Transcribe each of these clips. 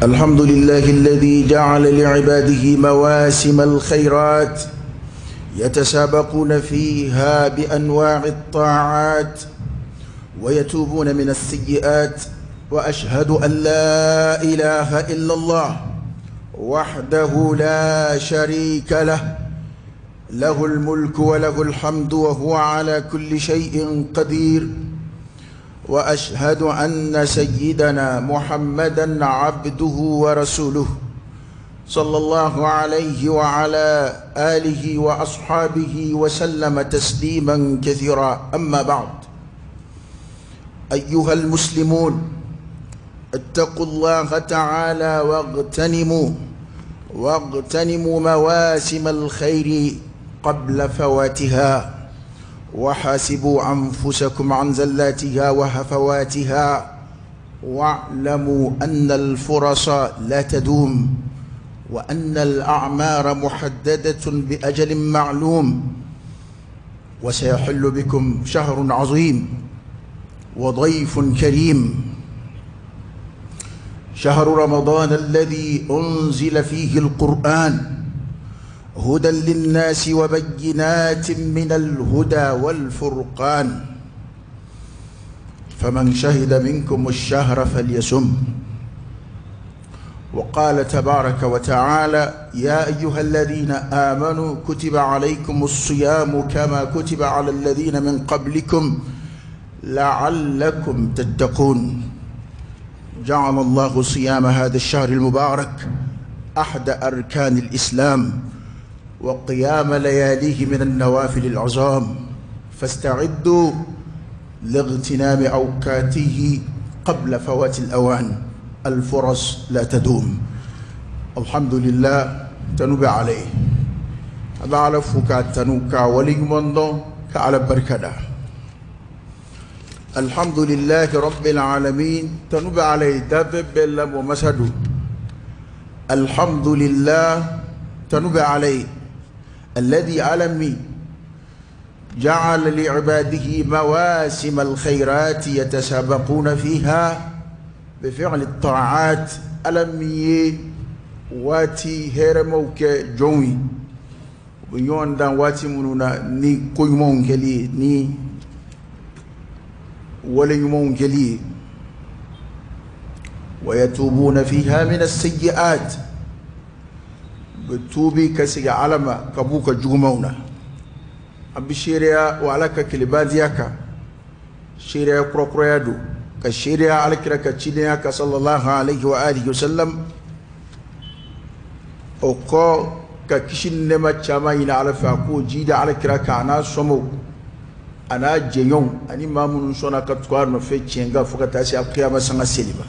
الحمد لله الذي جعل لعباده مواسم الخيرات يتسابقون فيها بأنواع الطاعات ويتوبون من السيئات، وأشهد أن لا إله إلا الله وحده لا شريك له، له الملك وله الحمد وهو على كل شيء قدير، وأشهد أن سيدنا محمدا عبده ورسوله صلى الله عليه وعلى آله وأصحابه وسلم تسليما كثيرا. أما بعد، أيها المسلمون، اتقوا الله تعالى واغتنموا مواسم الخير قبل فواتها، وحاسبوا أنفسكم عن زلاتها وهفواتها، واعلموا أن الفرص لا تدوم، وأن الأعمار محددة بأجل معلوم، وسيحل بكم شهر عظيم وضيف كريم، شهر رمضان الذي أنزل فيه القرآن هدى للناس وبينات من الهدى والفرقان، فمن شهد منكم الشهر فليصم. وقال تبارك وتعالى: يا أيها الذين آمنوا كتب عليكم الصيام كما كتب على الذين من قبلكم لعلكم تتقون. جعل الله صيام هذا الشهر المبارك أحد أركان الإسلام، وقيام لياليه من النوافل العظام، فاستعدوا لاغتنام أوقاته قبل فوات الأوان، الفرص لا تدوم. الحمد لله تنوب عليه هذا على فوكا تنوكا ولي كعلى بركة. الحمد لله رب العالمين تنوب عليه دب بلم ومسدو. الحمد لله تنوب عليه الذي علمي جعل لعباده مواسم الخيرات يتسابقون فيها بفعل الطاعات. ألمي واتي هرموك جوي بيون دان واتي منونا ني كويمون كلي ني ولا يمون كلي، ويتوبون فيها من السيئات، بتوبي كسي علما كبوك جومونا أبي شيريا وعلىك كلبادياك شيريا كروكريادو كشيريا على كرا كتشينيا صلى الله عليه وآله وسلم، أو ككشين نما تشاما ينا على فاكو جيدا على كرا كأنا سمو أنا جيون أني ما من سونا كتكوار نفتشينغا فكتاسي القيامة سنة سليمة.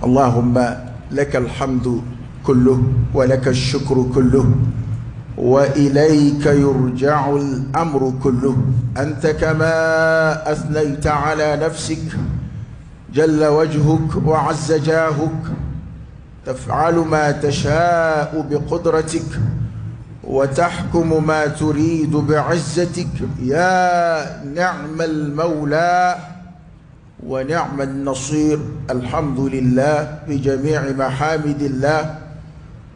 اللهم لك الحمد كله ولك الشكر كله وإليك يرجع الأمر كله، أنت كما أثنيت على نفسك جل وجهك وعز جاهك، تفعل ما تشاء بقدرتك وتحكم ما تريد بعزتك، يا نعم المولى ونعم النصير. الحمد لله بجميع محامد الله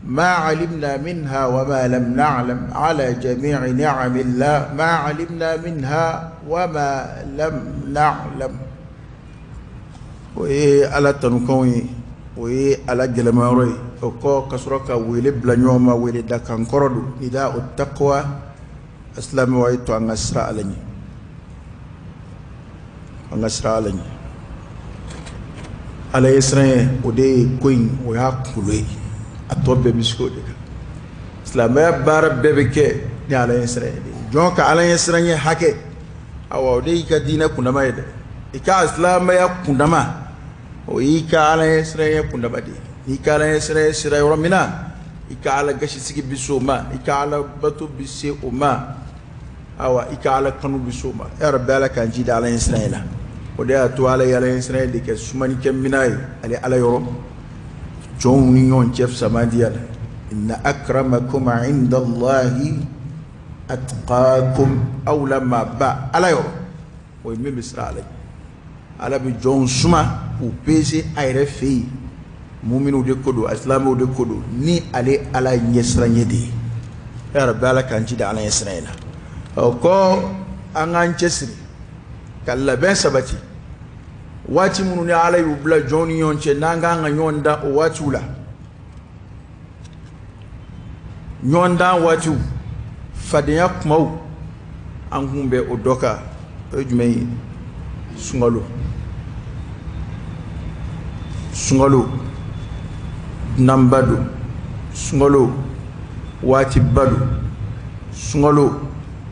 ما علمنا منها وما لم نعلم، على جميع نعم الله ما علمنا منها وما لم نعلم. وإيه على تنكوي وإيه على جلماري وكو كسرك ويلب لنيوم ويلد كان كردو نداء التقوى أسلام وعيتو أن أسرع لني أن أسرع لني على يسرع ودي كوين ويأكلوي أتوب بمسكو دك سلامة بار ببكة ni على يسرع جونك على يسرع حكي أو ودي كدينا كنا ما يد إكا سلامة يا كنا ما وإكا على يسرع كنا ما دي إكا على يسرع سرع يرمينا إكا على قش سكي بسوما إكا على بتو بسوما أو إكا على كنو بسوما يا رب على كان جيد على يسرع لا ودي أتوالي على يسرع ديك سماني كم مناي على على يرم جونيون جف سماديال إن أكرمكم عند الله أتقاكم أو لما با على يرم ويمين بسرعة على بجون سما وبيسي أيرفي Muminw de ko don, asilamɛw de ko don, ni ale Ala ɲɛsiranɲɛ de ye. Ya Rabbi, Ala k'an ci da Ala ɲɛsiranɲɛ na. O kɔ, an k'an cɛsiri ka labɛn sabati. Waati minnu ni Ala y'u bila jɔnw ni ɲɔgɔn cɛ, n'an k'an ka ɲɔgɔn dan o waatiw la, ɲɔgɔn dan waatiw, fadenya kumaw, an kun bɛ o dɔ kan. O ye jumɛn ye? Sunkalo. Sunkalo dunanba don, sunkalo waatiba don, sunkalo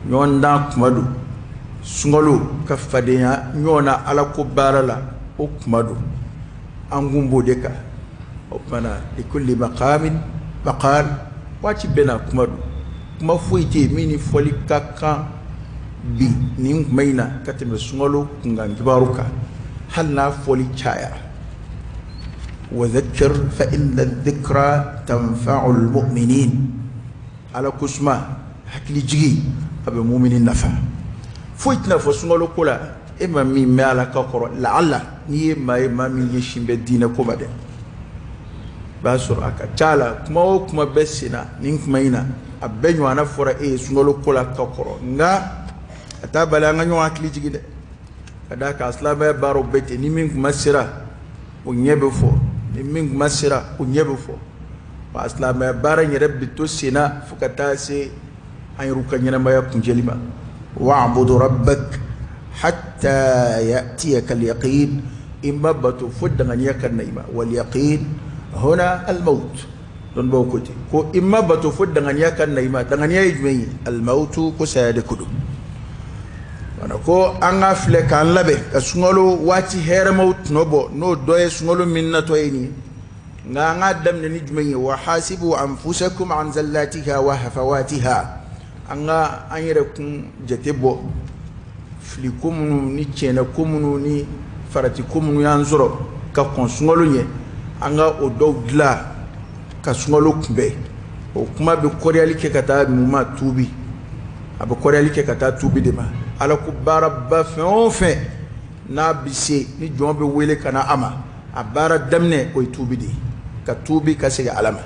ɲɔgɔn dan kuma don, sunkalo ka fadenya ɲɔgɔn na Ala ko baara la, o kuma don. An kun b'o de kan. O tuma na, likulli maqamin maqal, waati bɛɛ n'a kuma don. Kuma foyi tɛ yen min ni fɔli ka kan bi nin kuma in na ka tɛmɛ sunkalo kunkan kibaru kan, hali n'a fɔli cayara. Wa dhakkir fa inna dhikra tanfa'u almu'minin. Ala ko suma, hakili jigi, a bɛ mumini nafa. Foyi tɛna fɔ sunkalo ko la e ma min mɛn ala ka kɔrɔ. Laala n'i ye maa ye, maa min ɲɛsin bɛ diinɛ ko ma dɛ, i b'a sɔrɔ a ka ca la, kuma o kuma bɛ sen na nin kuma in na, a bɛɛ ɲɔgɔnna fɔra e ye sunkalo ko la ka kɔrɔ. Nka a t'a bali an ka ɲɔgɔn hakili jigin dɛ, ka d'a kan silamɛya baaraw bɛɛ ten. Ni min kuma sera, o ɲɛ bɛ fɔ. Ni min kuma sera, o ɲɛ bɛ fɔ. Wa silamɛya baara in yɛrɛ bɛ to sen na fo ka taa se an yɛrɛw ka ɲɛnamaya kuncɛli ma. Wa'budu rabbak hatta ya'tiyaka al-yaqin. I ma bato fo danganiya ka na i ma. Wal yaqin huna al-maut. Dɔnnibaw ko ten ko i ma bato fo danganiya ka na i ma. Danganiya ye jumɛn ye? Al-mautu, ko saya de ko don. Wala ko an ka filɛ k'an labɛn ka sunkalo waati hɛrɛmaw tɔnɔ bɔ, n'o dɔ ye sunkalo min natɔ ye nin ye. Nka an k'a daminɛ ni jumɛn ye? Wa hasibu anfusakum an zallatiha wa hafawatiha. An ka an yɛrɛ kun jate bɔ fili ko minnu ni tiɲɛnɛ ko minnu ni farati ko minnu y'an sɔrɔ ka kɔn sunkalo ɲɛ, an ka o dɔw dilan ka sunkalo kunbɛn. O kuma bɛ kɔrɔyali kɛ ka taa mun ma? Tuubi. A bɛ kɔrɔyali kɛ ka taa tuubi de ma. Ala ko baaraba fɛn o fɛn n'a bɛ se ni jɔn bɛ wele ka na a ma, a baara daminɛ o ye tuubi de ye, ka tuubi ka segin Ala ma.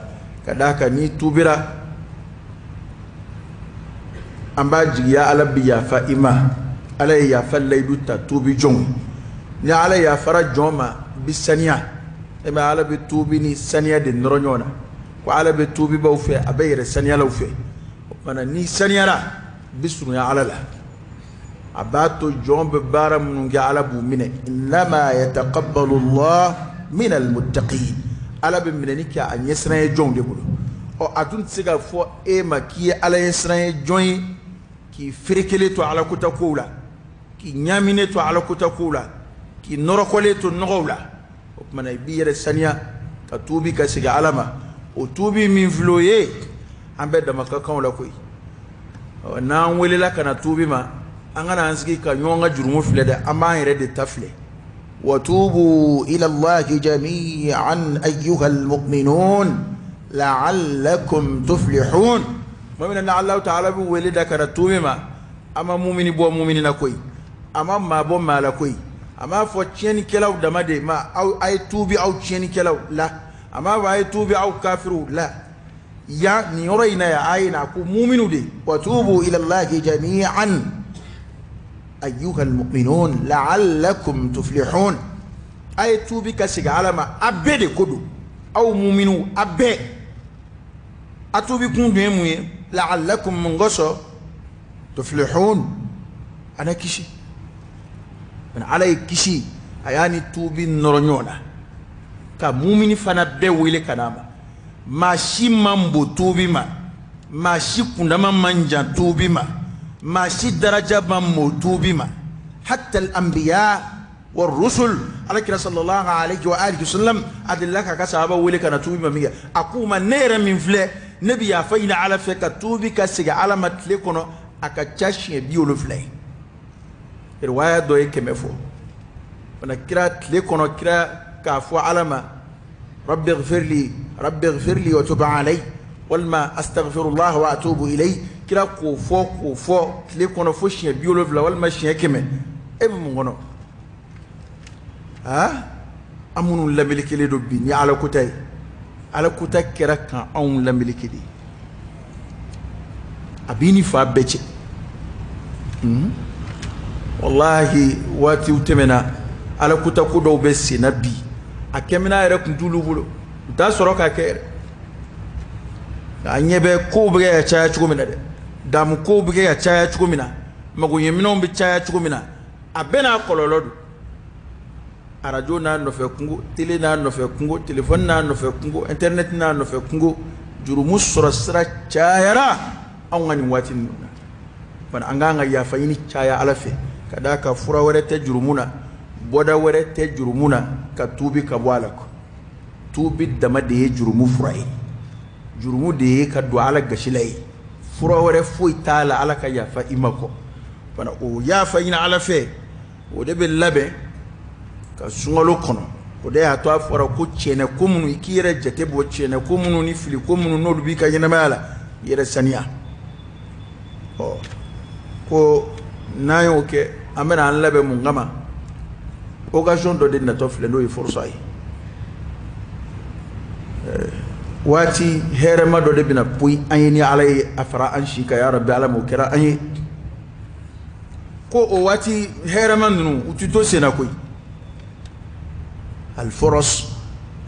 Ka d'a kan n'i tuubira, an b'a jigiya Ala bɛ yafa i ma. Ala ye yafa layidu ta tuubi jɔnw. Ni Ala yafara jɔn ma, bi saniya. E ma Ala bɛ tuubi ni saniya de nɔrɔ ɲɔgɔn na, ko Ala bɛ tuubibaw fɛ, a bɛ yɛrɛ saniyalaw fɛ. O tuma na, n'i saniyara, bi surunya Ala la, a b'a to jɔn bɛ baara minnu kɛ, Ala b'u minɛ. Innama yataqabbalu Allah min almuttaqin. Ala bɛ minɛni kɛ a ɲɛsiranɲɛ jɔnw de bolo. Ɔ, a dun tɛ se ka fɔ e ma k'i ye Ala ɲɛsiranɲɛ jɔn ye k'i ferekelen to Ala kota kow la, k'i ɲaaminen to Ala kota kow la, k'i nɔrɔkɔlen to nɔgɔw la. O tuma na, i b'i yɛrɛ saniya ka tuubi ka segin Ala ma. O tuubi min filɛ, o ye an bɛɛ dama ka kan o la koyi. Ɔ, n'an welela ka na tuubi ma, an kana an sigi ka ɲɔgɔn ka jurumu filɛ dɛ, an b'an yɛrɛ de ta filɛ. وتوبوا إلى الله جميعا أيها المؤمنون لعلكم تفلحون. Tuma min na Alahu taala bɛ wele da ka na tuubi ma, a ma mumini bɔ mumini na koyi, a ma maa bɔ maa la koyi. A m'a fɔ tiɲɛnikɛlaw dama de ma aw a ye tuubi, aw tiɲɛnikɛlaw la. A m'a fɔ a ye tuubi, aw kafiriw la. Yan nin yɔrɔ in na yan, a ye na ko muminiw de. وتوبوا إلى الله جميعا أيها المؤمنون لعلكم تفلحون. A ye tuubi ka segin Ala ma, a bɛɛ de ko don, aw muminiw, a bɛɛ. A tuubi kun dun ye mun ye? La'allakum, mun kosɔn? Tuflihun, ana kisi. Ala ye kisi, a y'a ni tuubi nɔrɔ ɲɔgɔn na ka mumini fana bɛɛ wele ka n'a ma. Maa si man bon tuubi ma, maa si kundama man jan tuubi ma, maa si daraja man bon tuubi ma, hatta al-anbiya wa rusul. Alakira sallallahu alaihi wa alihi wasallam a delila k'a ka sahaba wele ka na tuubi ma min kɛ, a k'u ma: ne yɛrɛ min filɛ, ne bɛ yafa ɲini Ala fɛ ka tuubi ka segin Ala ma tile kɔnɔ, a ka ca siɲɛ 70 ye. Riwaya dɔ ye 100 fɔ fana. Kira tile kɔnɔ, kira k'a fɔ Ala ma: rabbi ighfirli, rabbi ighfirli wa tub alay, walima astaghfirullah wa atubu ilay. Kira k'o fɔ, k'o fɔ tile kɔnɔ fo siɲɛ 70 walima siɲɛ 100. E bɛ mun kɔnɔ? Ah. An minnu lamelekelen don bi ni Ala kota ye, Ala kota kɛra kan anw lameleke de. A b'i ni fa bɛɛ cɛ. Walahi, waatiw tɛmɛna, Ala kota ko dɔw bɛ sen na bi, a kɛmina yɛrɛ tun t'olu bolo, u t'a sɔrɔ k'a kɛ yɛrɛ. Nka an ɲɛ bɛ kow bɛ kɛ ka caya cogo min na dɛ, damu kow bɛ kɛ ka caya cogo min na, magoɲɛminɛnw bɛ caya cogo min na, a bɛɛ n'a kɔlɔlɔ don. Arajo n'a nɔfɛ kungo, télé n'a nɔfɛ kungo, téléphone n'a nɔfɛ kungo, internet n'a nɔfɛ kungo, jurumu sɔrɔ sira cayara anw ka nin waati ninnu na. Bari an k'an ka yafa ɲini caya Ala fɛ, ka d'a kan fura wɛrɛ tɛ jurumu na, bɔda wɛrɛ tɛ jurumu na ka tuubi ka bɔ a la kɔ. Tuubi dama de ye jurumu fura ye, jurumu de ye ka don Ala gasi la ye, fura wɛrɛ foyi t'a la Ala ka yafa i ma kɔ. Fana o yafa ɲini Ala fɛ, o de bɛ labɛn ka sunkalo kɔnɔ. O de y'a to a fɔra ko tiɲɛnɛ ko minnu, i k'i yɛrɛ jate bɔ tiɲɛnɛ ko minnu ni fili ko minnu n'olu b'i ka ɲɛnamaya la, i yɛrɛ saniya. Ɔ ko n'an y'o kɛ, an bɛna an labɛn mun kama? Occasion dɔ de natɔ filɛ, n'o ye furusa ye. Waati hɛrɛma dɔ de bɛna poyi an ye ni Ala ye a fara an si kan, ya Rabi, Ala m'o kɛra an ye. Ko o waati hɛrɛma ninnu, u ti to sen na koyi. Alforos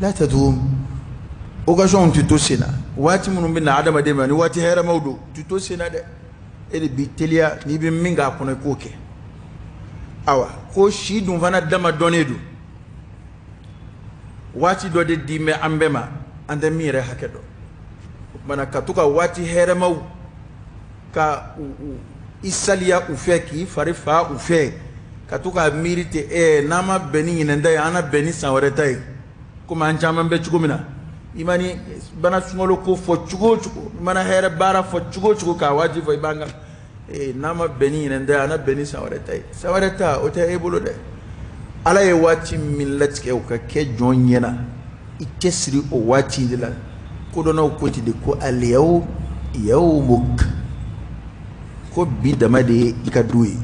la tadum, occasion ti to sen na. Waati minnu bɛ na adamaden ma ni waati hɛrɛmaw don, u ti to sen na dɛ. E de b'i teliya n'i bɛ min k'a kɔnɔ, i k'o kɛ. Awa ko si dun fana dama dɔnnen don, waati dɔ de di bɛ an bɛɛ ma, an tɛ min yɛrɛ hakɛ dɔn. O tuma na, ka to ka waati hɛrɛmaw ka i saliya u fɛ, k'i fari fa u fɛ, ka to k'a miiri ten, n'an ma bɛn ni ɲinɛn ta ye, an na bɛn ni san wɛrɛ ta ye. Komi an caman bɛ cogo min na, i ma ni bana sunkalo ko fɔ cogo o cogo, i mana hɛrɛ baara fɔ cogo o cogo k'a waati fɔ, i b'an ka n'an ma bɛn ni ɲinɛn ta ye, an na bɛn ni san wɛrɛ ta ye. San wɛrɛ ta, o tɛ e bolo dɛ. Ala ye waati min latigɛ o ka kɛ jɔn ɲɛna, i cɛsiri o waati de la. Kodɔnnaw ko ten de, ko al-yawm yawmuk, ko bi dama de ye i ka don ye.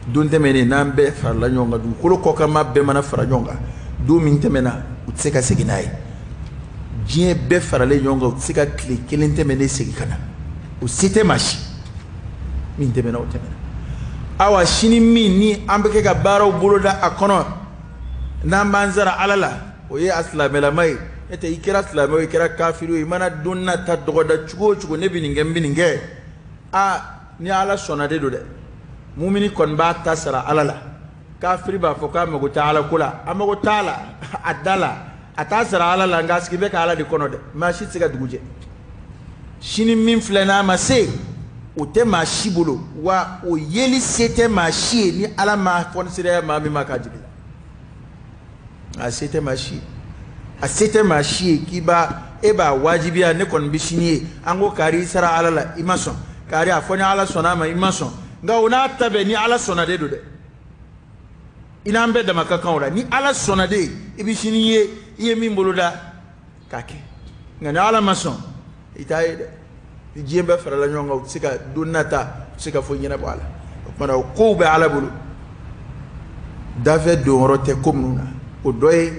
Don tɛmɛnen, n'an bɛɛ farala ɲɔgɔn kan, dugukolo kɔkanma bɛɛ mana fara ɲɔgɔn kan, don min tɛmɛna, u tɛ se ka segin n'a ye. Diɲɛ bɛɛ faralen ɲɔgɔn kan, u tɛ se ka tile kelen tɛmɛnen segin ka na, o se tɛ maa si. Min tɛmɛna, o tɛmɛna. Awa sini min ni an bɛ kɛ ka baaraw boloda a kɔnɔ, n'an b'an sara Ala la, o ye a silamɛlama ye. N'o tɛ, i kɛra silamɛ o, i kɛra kafiri o, i mana don nata dɔgɔda cogo o cogo, ne bɛ nin kɛ, n bɛ nin kɛ, aa ni Ala sɔnna de don dɛ. Mumini kɔni b'a ta sara Ala la. Kafiri b'a fɔ k'a mago tɛ Ala ko la, a mago t'a la a da la, a t'a sara Ala la, nka a sigi bɛ ka Ala de kɔnɔ dɛ. Maa si tɛ se ka dugu jɛ. Sini min filɛ, n'a ma se, o tɛ maa si bolo, wa o yeli se tɛ maa si ye ni Ala ma fɔnisiraya maa min ma k'a jigin la. A se tɛ maa si ye, a se tɛ maa si ye k'i b'a e b'a wajibiya. Ne kɔni bɛ sini ye, an ko kari i sara Ala la, i ma sɔn. Kari a fɔ ni Ala sɔnna a ma, i ma sɔn. Nka o n'a ta bɛɛ, ni Ala sɔnna de don dɛ. I n'an bɛɛ dama ka kan o la. Ni Ala sɔnna de, i bɛ sini ye, i ye min boloda k'a kɛ. Nka ni Ala ma sɔn, i t'a ye dɛ. Ni diɲɛ bɛɛ farala ɲɔgɔn kan, u tɛ se ka don nata, u tɛ se ka foyi ɲɛnabɔ a la. O tuma na, o kow bɛ Ala bolo, dafɛ donyɔrɔ tɛ ko minnu na, o dɔ ye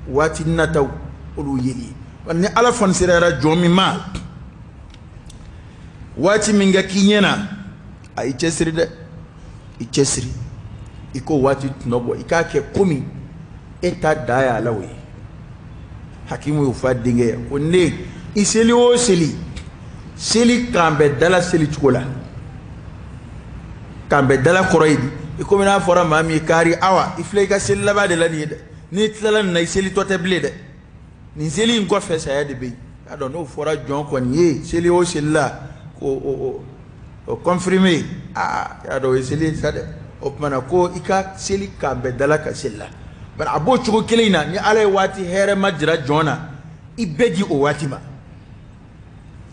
waati nataw olu yeli ye. Ni Ala fɔnisirayara jɔn min ma, waati min kɛ k'i ɲɛna, a i cɛsiri dɛ, i cɛsiri, i ko waati tɔnɔ bɔ, i k'a kɛ komi e ta da y'a la. O ye hakimu y'o fɔ a denkɛ ye ko ne i seli o seli, seli kan bɛ dala seli cogo la. Kan bɛ dala kɔrɔ ye di? I komi n'a fɔra maa min ye kari, awa i filɛ i ka seli laban de la nin ye dɛ, n'i tilala nin na, i seli tɔ tɛ bilen dɛ, nin seli in kɔfɛ saya de bɛ yen. Y'a dɔn n'o fɔra jɔn kɔni ye seli o seli la, ko o confirmé, aa y'a dɔn o ye seli ye sa dɛ. O tuma na, ko i ka seli kan bɛ dala ka seli la. Bari a b'o cogo kelen in na, ni Ala ye waati hɛrɛma jira jɔn na, i bɛɛ di o waati ma,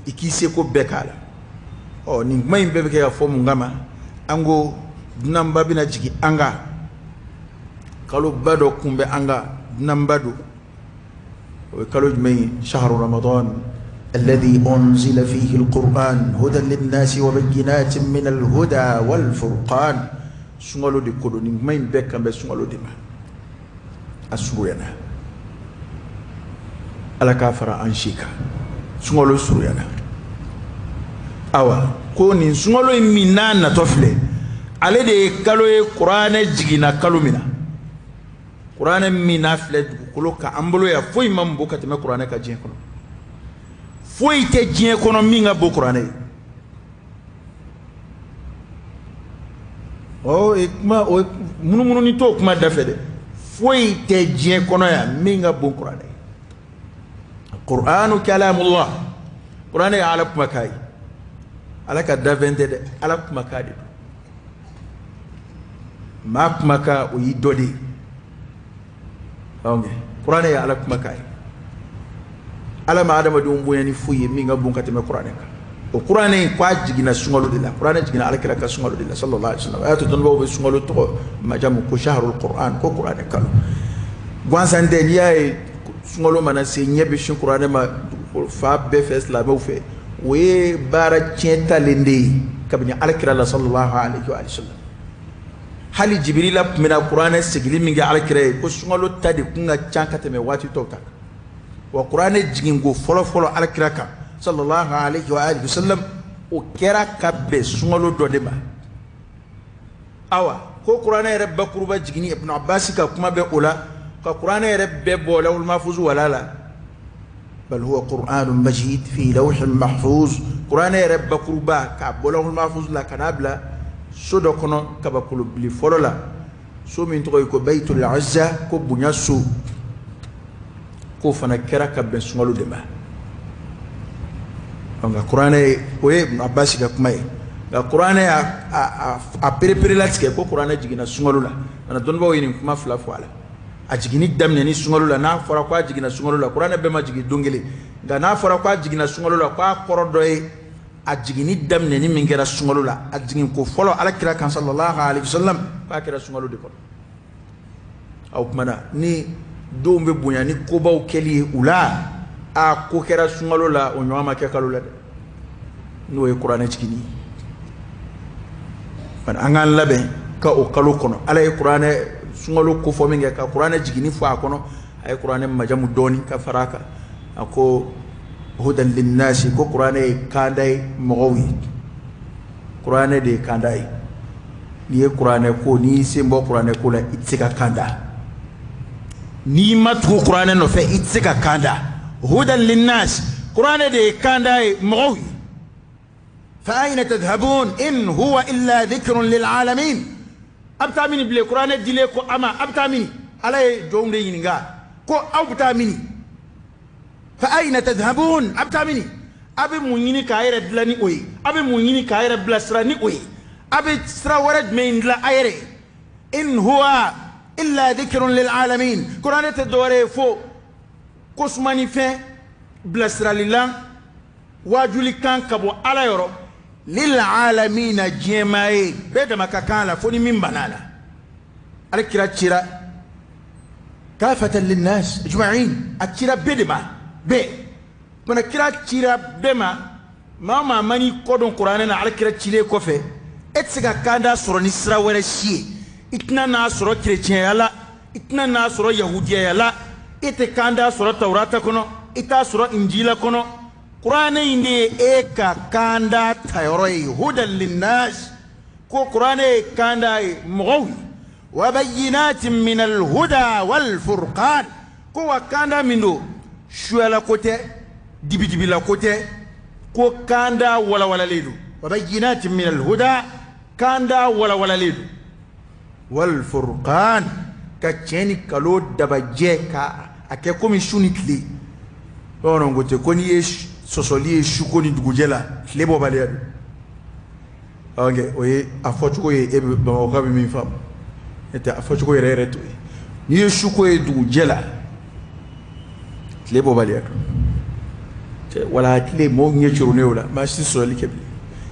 i k'i seko bɛɛ k'a la. Ɔ nin kuma in bɛɛ bɛ kɛ ka fɔ mun kama? An ko dunanba bɛna jigin an kan, kaloba dɔ kun bɛ an kan, dunanba don. O ye kalo jumɛn ye? Shahru Ramadan الذي أنزل فيه القرآن هدى للناس وبينات من الهدى والفرقان. Sunkalo de ko don. Nin kuma in bɛɛ kan bɛ sunkalo de ma. A surunyana, Ala k'a fara an si kan. Sunkalo surunyana. Awa, ko nin sunkalo in min n'a natɔ filɛ, ale de ye kalo ye kuranɛ jiginna kalo min na. Kuranɛ min n'a filɛ dugukolo kan an bolo yan, foyi man bon ka tɛmɛ kuranɛ kan diɲɛ kɔnɔ. Foyi tɛ diɲɛ kɔnɔ min ka bon kuranɛ ye. Ɔ kuma o munumununi t'o kuma da fɛ dɛ. Foyi tɛ diɲɛ kɔnɔ yan min ka bon kuranɛ ye. Qur'anu kalamullah, kuranɛ ye Ala kumakan ye. Ala ka dafɛn tɛ dɛ, Ala kumakan de don. Maa kumakan o y'i dɔ de ye. Kuranɛ ye Ala kumakan ye. Ala ma adamadenw bonya ni foyi ye min ka bon ka tɛmɛ kuranɛ kan. O kuranɛ in k'a jiginna sunkalo de la. Kuranɛ jiginna Ala kira ka sunkalo de la sallallahu alaihi wasallam. A y'a to dɔnnibaaw bɛ sunkalo tɔgɔ majamu ko shahrul Qur'an, ko kuranɛ kalo. Gansan tɛ, n'i y'a ye sunkalo mana se ɲɛ bɛ sin kuranɛ ma fa bɛɛ fɛ, silamɛw fɛ, o ye baara tiɲɛ talen de ye kabini Ala kira la sallallahu alaihi wasallam. Hali Jibirila tun bɛna kuranɛ segili min kɛ Ala kira ye, ko sunkalo ta de kun ka ca ka tɛmɛ waati tɔw ta kan. Wa kuranɛ jiginko fɔlɔ fɔlɔ Ala kira kan sallallahu alaihi wa alihi wasallam, o kɛra ka bɛn sunkalo dɔ de ma. Awa, ko kuranɛ yɛrɛ bakuruba jiginni, Ibn Abbas ka kuma bɛ o la, ka kuranɛ yɛrɛ bɛɛ bɔ lawhul mahfuz wala la. Bal huwa qur'anun majid fi lawhin mahfuz. Kuranɛ yɛrɛ bakuruba k'a bɔ lawhul mahfuz la ka n'a bila so dɔ kɔnɔ kabakolo bili fɔlɔ la, so min tɔgɔ ye ko Baytul Izza, ko bonya so, k'o fana kɛra ka bɛn sunkalo de ma. Nka kuranɛ, o ye Ibn Abbas ka kuma ye. Nka kuranɛ a perepere latigɛ ko kuranɛ jiginna sunkalo la. Nka dɔnnibaaw ye nin kuma fila fɔ a la. A jiginni daminɛ ni sunkalo la, n'a fɔra ko a jiginna sunkalo la, kuranɛ bɛɛ ma jigin don kelen. Nka n'a fɔra ko a jiginna sunkalo la, k'a kɔrɔ dɔ ye a jiginni daminɛni min kɛra sunkalo la, a jigin ko fɔlɔ Ala kira kan sallallahu alaihi wasallam, k'a kɛra sunkalo de kɔnɔ. O tuma na ni denw bɛ bonya ni kobaw kɛli ye u la, a ko kɛra sunkalo la, o ɲɔgɔn ma kɛ kalo la dɛ, n'o ye kuranɛ jiginni ye. An k'an labɛn ka o kalo kɔnɔ. Ala ye kuranɛ sunkalo kofɔ min kɛ, ka kuranɛ jiginni fɔ a kɔnɔ, a ye kuranɛ majamu dɔɔni ka fara a kan. A ko hudan linnasi, ko kuranɛ ye kanda ye mɔgɔw ye. Kuranɛ de ye kanda ye. N'i ye kuranɛ ko, n'i y'i sen bɔ kuranɛ ko la, i tɛ se ka kanda. N'i ma tugu kuranɛ nɔfɛ, i tɛ se ka kanda. Hudan linnas, kuranɛ de ye kanda ye mɔgɔw ye. Fa ayna tadhhabun in huwa illa dhikrun lil alamin. A bɛ taa mini bilen? Kuranɛ dilen ko a ma, a bɛ taa mini? Ala ye jɔnw de ɲininka ko aw bɛ taa mini? Fa ayna tadhhabun, a bɛ taa mini? A bɛ mun ɲini k'a yɛrɛ dilan ni o ye? A bɛ mun ɲini k'a yɛrɛ bilasira ni o ye? A bɛ sira wɛrɛ jumɛn dilan a yɛrɛ ye? In huwa illa dhikrun lil alamin, kuranɛ tɛ dɔwɛrɛ ye fo ko sumanifɛn, bilasiralilan, waajulikan ka bɔ Ala yɔrɔ, lil alamina, diɲɛmaa ye, bɛɛ dama ka kan a la, fo ni min banna a la. Ala kira cira kafatan linnas ajma'in, a cira bɛɛ de ma, bɛɛ. Mana kira cira bɛɛ ma, maa o maa man'i kɔ don kuranɛ na Ala kira cilen kɔfɛ, e tɛ se ka kanda sɔrɔ ni sira wɛrɛ si ye. I tɛna n'a sɔrɔ kerecɛnya la, i tɛna n'a sɔrɔ yahudiyaya la, e tɛ kanda sɔrɔ tawurata kɔnɔ, i t'a sɔrɔ injila kɔnɔ. Kuranɛ in de ye e ka kanda tayɔrɔ ye. Hudan linnas, ko kuranɛ ye kanda ye mɔgɔw ye. Wa bayyinatin min alhuda wal furqan, ko wa kanda min don, suyala ko tɛ, dibidibila ko tɛ, ko kanda walawalalen don. Wa bayyinatin min alhuda, kanda walawalalen don. Wal furqan, ka tiɲɛ ni kalo dabajɛ ka a kɛ komi su ni tile. Bamananw ko ten ko n'i ye sɔsɔli ye suko ni dugujɛ la, tile bɔbaliya don. Ok, o ye a fɔcogo ye, e bɛ Bamakɔka bɛ min faamu, n'o tɛ a fɔcogo yɛrɛ yɛrɛ t'o ye. N'i ye suko ye dugujɛ la, tile bɔbaliya don. Cɛ wala tile mɔgɔw ɲɛ curunnen o la, maa si sɔsɔli kɛ bilen.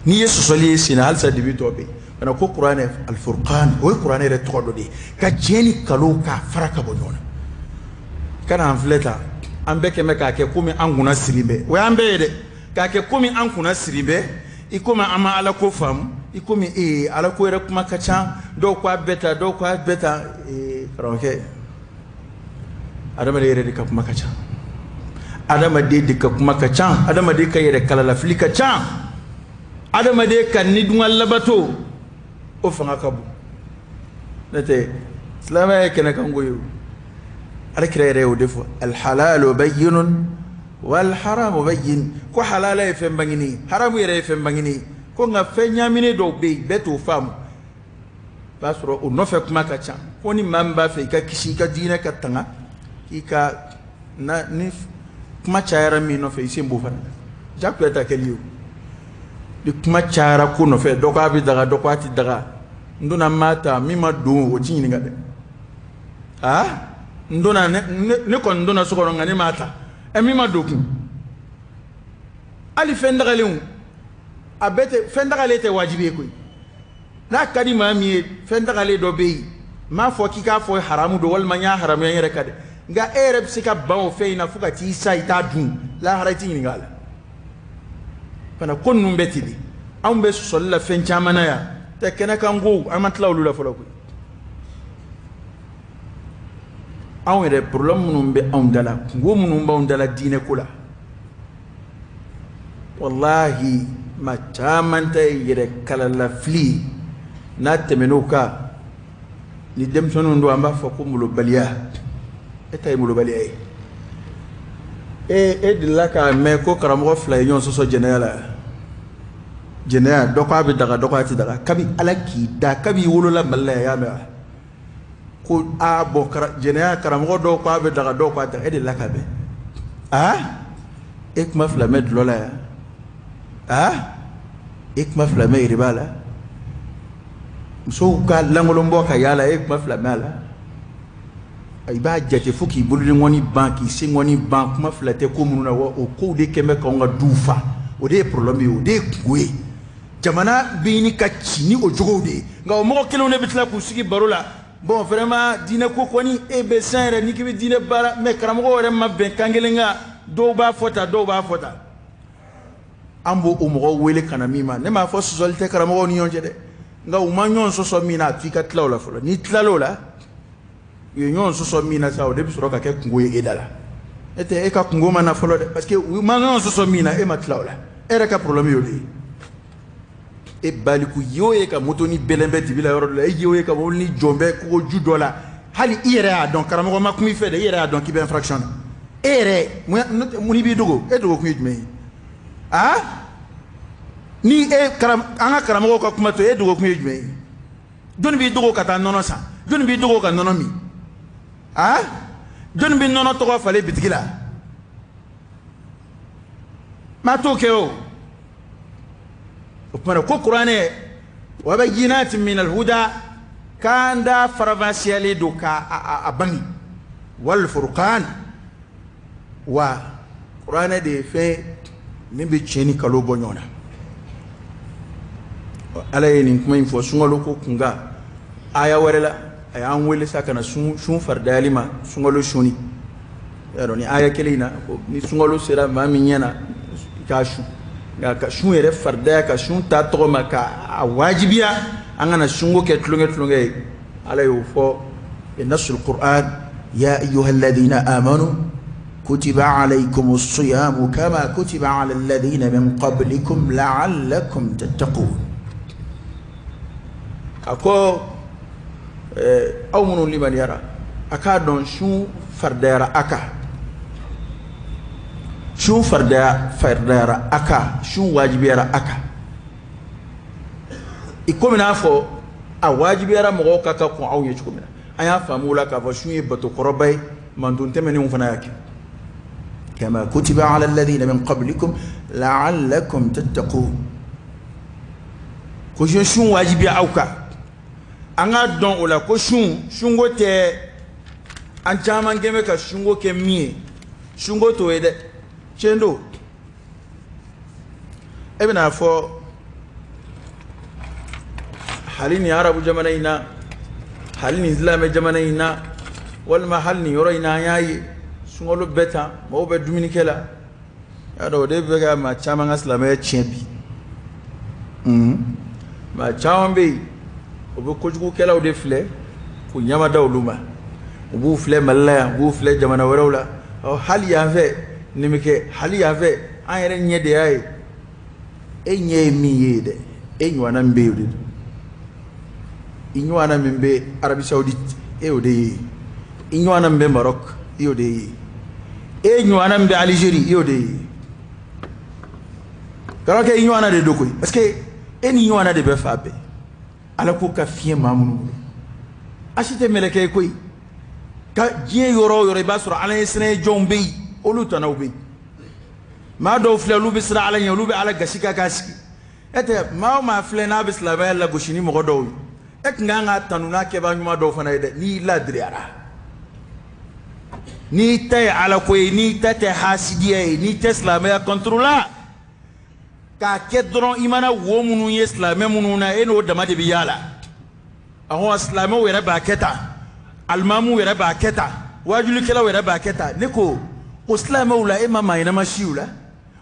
N'i ye sɔsɔli ye sen na, halisa dibi tɔ bɛ yen. Kana ko kuranɛ alfurqan, o ye kuranɛ yɛrɛ tɔgɔ dɔ de ye, ka tiɲɛ ni kalo k'a fara ka bɔ ɲɔgɔn na. Kana an filɛ tan, an bɛɛ kɛmɛ k'a kɛ komi an kunna siri bɛ, o y'an bɛɛ ye dɛ, k'a kɛ komi an kunna siri bɛ, i komi an ma Ala ko faamu, i komi Ala ko yɛrɛ kuma ka ca, dɔw ko a bɛɛ ta, dɔw ko a bɛɛ ta. Karamɔgɔkɛ, Adamaden yɛrɛ de ka kuma ka ca, adamaden de ka kuma ka ca, adamaden ka yɛrɛ kalalafili ka ca, adamaden ka nidungɔ labato o fanga ka bon. N'o tɛ silamɛya ye kɛnɛkanko ye o. Ala kira yɛrɛ y'o de fɔ, alhalalu bayyinun walharamu bayyin. Ko halala ye fɛn bangenen ye, haramu yɛrɛ ye fɛn bangenen ye. Ko nka fɛn ɲaaminen dɔw bɛ yen, bɛɛ t'o faamu. B'a sɔrɔ o nɔfɛ kuma ka ca. Ko ni maa min b'a fɛ i ka kisi, i ka diinɛ ka tanga, k'i ka na ni kuma cayara min nɔfɛ, i sen b'o fana jagoya ta kɛli ye o. Ni kuma cayara ko nɔfɛ, dɔ ko a bɛ daga, dɔ ko a tɛ daga, n donna n m'a ta, min ma don o t'i ɲininka dɛ. Aa, n donna, ne kɔni donna so kɔnɔ, nka ne m'a ta. Ɛ, min ma don kun, hali fɛn dagalenw a bɛɛ tɛ fɛn dagalen tɛ wajibi ye koyi. N'a ka di maa min ye, fɛn dagalen dɔ bɛ yen, n m'a fɔ k'i k'a fɔ haramu don walima n y'a haramuya n yɛrɛ kan dɛ, nka e yɛrɛ bɛ se ka ban o fɛn in na fo ka t'i sa i t'a dun, lahara i t'i ɲininka a la fana. Ko ninnu bɛɛ ten de, anw bɛ sɔsɔli la fɛn caman na yan tɛ kɛnɛkan kow, an ma tila olu la fɔlɔ koyi. Anw yɛrɛ problème minnu bɛ anw da la, kunko minnu b'anw da la diinɛ ko la, walahi maa caman ta ye yɛrɛ kalalafili. N'a tɛmɛn'o kan, ni denmisɛnninw don, an b'a fɔ ko molobaliya. E ta ye molobaliya ye. E delila k'a mɛn ko karamɔgɔ fila ye ɲɔgɔn sɔsɔ jɛnɛya la? Jɛnɛya, dɔ ko a bɛ daga, dɔ ko a tɛ daga. Kabi Ala k'i da, kabi i wolola Mali la yan, i y'a mɛn wa ko aa bɔn jɛnɛya, karamɔgɔ dɔw ko a bɛ daga, dɔw ko a tɛ daga? E delila k'a mɛn? Aa, e kuma fila mɛn dulɔ la yan? Aa, e kuma fila mɛn yiriba la? Musow ka lankolon bɔ ka yaala, e kuma fila mɛn a la? I b'a jate fo k'i bolodenkɔni ban, k'i senkɔni ban, kuma fila tɛ ko minnu na. Wa o kow de kɛn bɛ k'anw ka duw fa. O de ye problème ye, o de ye kungo ye. Jamana bɛ ɲini ka ci ni o jogow de ye, nka o mɔgɔ kelenw de bɛ tila k'u sigi baro la. Bon, vraiment, diinɛ ko kɔni, e bɛ san yɛrɛ n'i k'i bɛ diinɛ baara, mais karamɔgɔw yɛrɛ ma bɛn kan kelen kan. Dɔw b'a fɔ tan, dɔw b'a fɔ tan. An b'o o mɔgɔw wele ka na min ma, ne m'a fɔ sɔsɔli tɛ karamɔgɔw ni ɲɔgɔn cɛ dɛ, nka u ma ɲɔgɔn sɔsɔ min na, a f'i ka tila o la fɔlɔ. N'i tilal'o la, u ye ɲɔgɔn sɔsɔ min na sa, o de bɛ sɔrɔ ka kɛ kungo ye e da la. E tɛ e ka kungo ma na fɔlɔ dɛ, parce que u ma ɲɔgɔn sɔsɔ min na, e ma tila o la. E yɛrɛ ka problème y'o de ye. E baliku ye o ye ka moto ni bɛlɛn bɛ dibi la yɔrɔ dɔ la, e ye o ye ka mobili ni jɔn bɛ kogo ju dɔ la, hali i yɛrɛ y'a dɔn, karamɔgɔ ma kuma i fɛ dɛ, i yɛrɛ y'a dɔn k'i bɛ infraction na. E yɛrɛ mun b'i dogo? E dogo kun ye jumɛn ye? Aa, ni e karam, an ka karamɔgɔw ka kuma to, e dogo kun ye jumɛn ye? Jɔnni b'i dogo ka taa nɔnɔ san? Jɔnni b'i dogo ka nɔnɔ min? Aa, jɔnni bɛ nɔnɔ tɔgɔ falen bitigi la? Maa t'o kɛ o. O tuma na ko kuranɛ wa bayyinatin min alhuda, k'an da faranfasiyalen don k'a a bange, wal furqan. Wa kuranɛ de ye fɛn min bɛ tiɲɛ ni kalo bɔ ɲɔgɔn na. Ala ye nin kuma in fɔ sunkalo ko kunkan. Aya wɛrɛ la, a y'an wele sa ka na sun faridayali ma, sunkalo sunni. Y'a dɔn ni aya kelen in na ko ni sunkalo sera maa min ɲɛ na, i k'a sun. Nka ka sun yɛrɛ faridaya, ka sun ta tɔgɔ ma, ka a wajibiya, an kana sunko kɛ tulonkɛ tulonkɛ ye, Ala y'o fɔ bi nasul Qur'an: يا أيها الذين آمنوا كتب عليكم الصيام كما كتب على الذين من قبلكم لعلكم تتقون. A ko aw minnu limaniyara, a k'a dɔn sun faridayara a kan, sun faridayara a kan, sun wajibiyara a kan, i komi n'a fɔ a wajibiyara mɔgɔw ka ka kɔn aw ye cogo min na. An y'a faamu o la k'a fɔ sun ye bato kɔrɔba ye, mantɔn tɛmɛnenw fana y'a kɛ. كما كتب على الذين من قبلكم لعلكم تتقون. Ko sun wajibiya aw kan, an k'a dɔn o la ko sunko tɛ an caman kɛn bɛ ka sunko kɛ min ye, sunko t'o ye dɛ. Tiɲɛ don, e bɛna fɔ hali nin arabu jamana in na, hali nin silamɛ jamana in na, walima hali nin yɔrɔ in na, an y'a ye sunkalo bɛɛ tan, mɔgɔw bɛ dumuni kɛ la. Y'a dɔn o de bɛ ka maa caman ka silamɛya tiɲɛ bi. Maa caman bɛ yen, o bɛ kojugukɛlaw de filɛ k'u ɲɛma da olu ma. U b'u filɛ Mali la yan, u b'u filɛ jamana wɛrɛw la. Ɔ, hali yan fɛ nin bɛ kɛ, hali yan fɛ an yɛrɛ ɲɛ de y'a ye. E ɲɛ ye min ye dɛ, e ɲɔgɔnna min bɛ yen o de don. I ɲɔgɔnna min bɛ Arabie Saoudite, e y'o de ye. I ɲɔgɔnna min bɛ Maroc, i y'o de ye. E ɲɔgɔnna min bɛ Algérie, i y'o de ye. Kana kɛ i ɲɔgɔnna de don koyi, parce que e ni ɲɔgɔnna de bɛ fan bɛɛ. Ala ko ka fiɲɛ maa minnu bolo, a si tɛ mɛlɛkɛ ye koyi. Ka diɲɛ yɔrɔ o yɔrɔ i b'a sɔrɔ ala ɲɛ siran jɔnw bɛ yen, olu tanaw bɛ yen. Maa dɔw filɛ, olu bɛ siran ala ɲɛ, olu bɛ ala gasi kan k'a sigi. E tɛ maa o maa filɛ n'a bɛ silamɛya lagosi ni mɔgɔ dɔw ye, e tun kan ka tanu n'a kɛbaa ɲuman dɔw fana ye dɛ, n'i ladiriyara. N'i ta ye ala ko ye, n'i ta tɛ hasidiya ye, n'i tɛ silamɛya contre la, k'a kɛ dɔrɔn i mana wo minnu ye silamɛ minnu na, e n'o dama de bɛ yaala. Ɔhɔn, silamɛw yɛrɛ b'a kɛ tan, alimamuw yɛrɛ b'a kɛ tan, waajulikɛlaw yɛrɛ b'a kɛ tan. Ne ko o silamɛw la, e ma maa ɲɛnama si u la,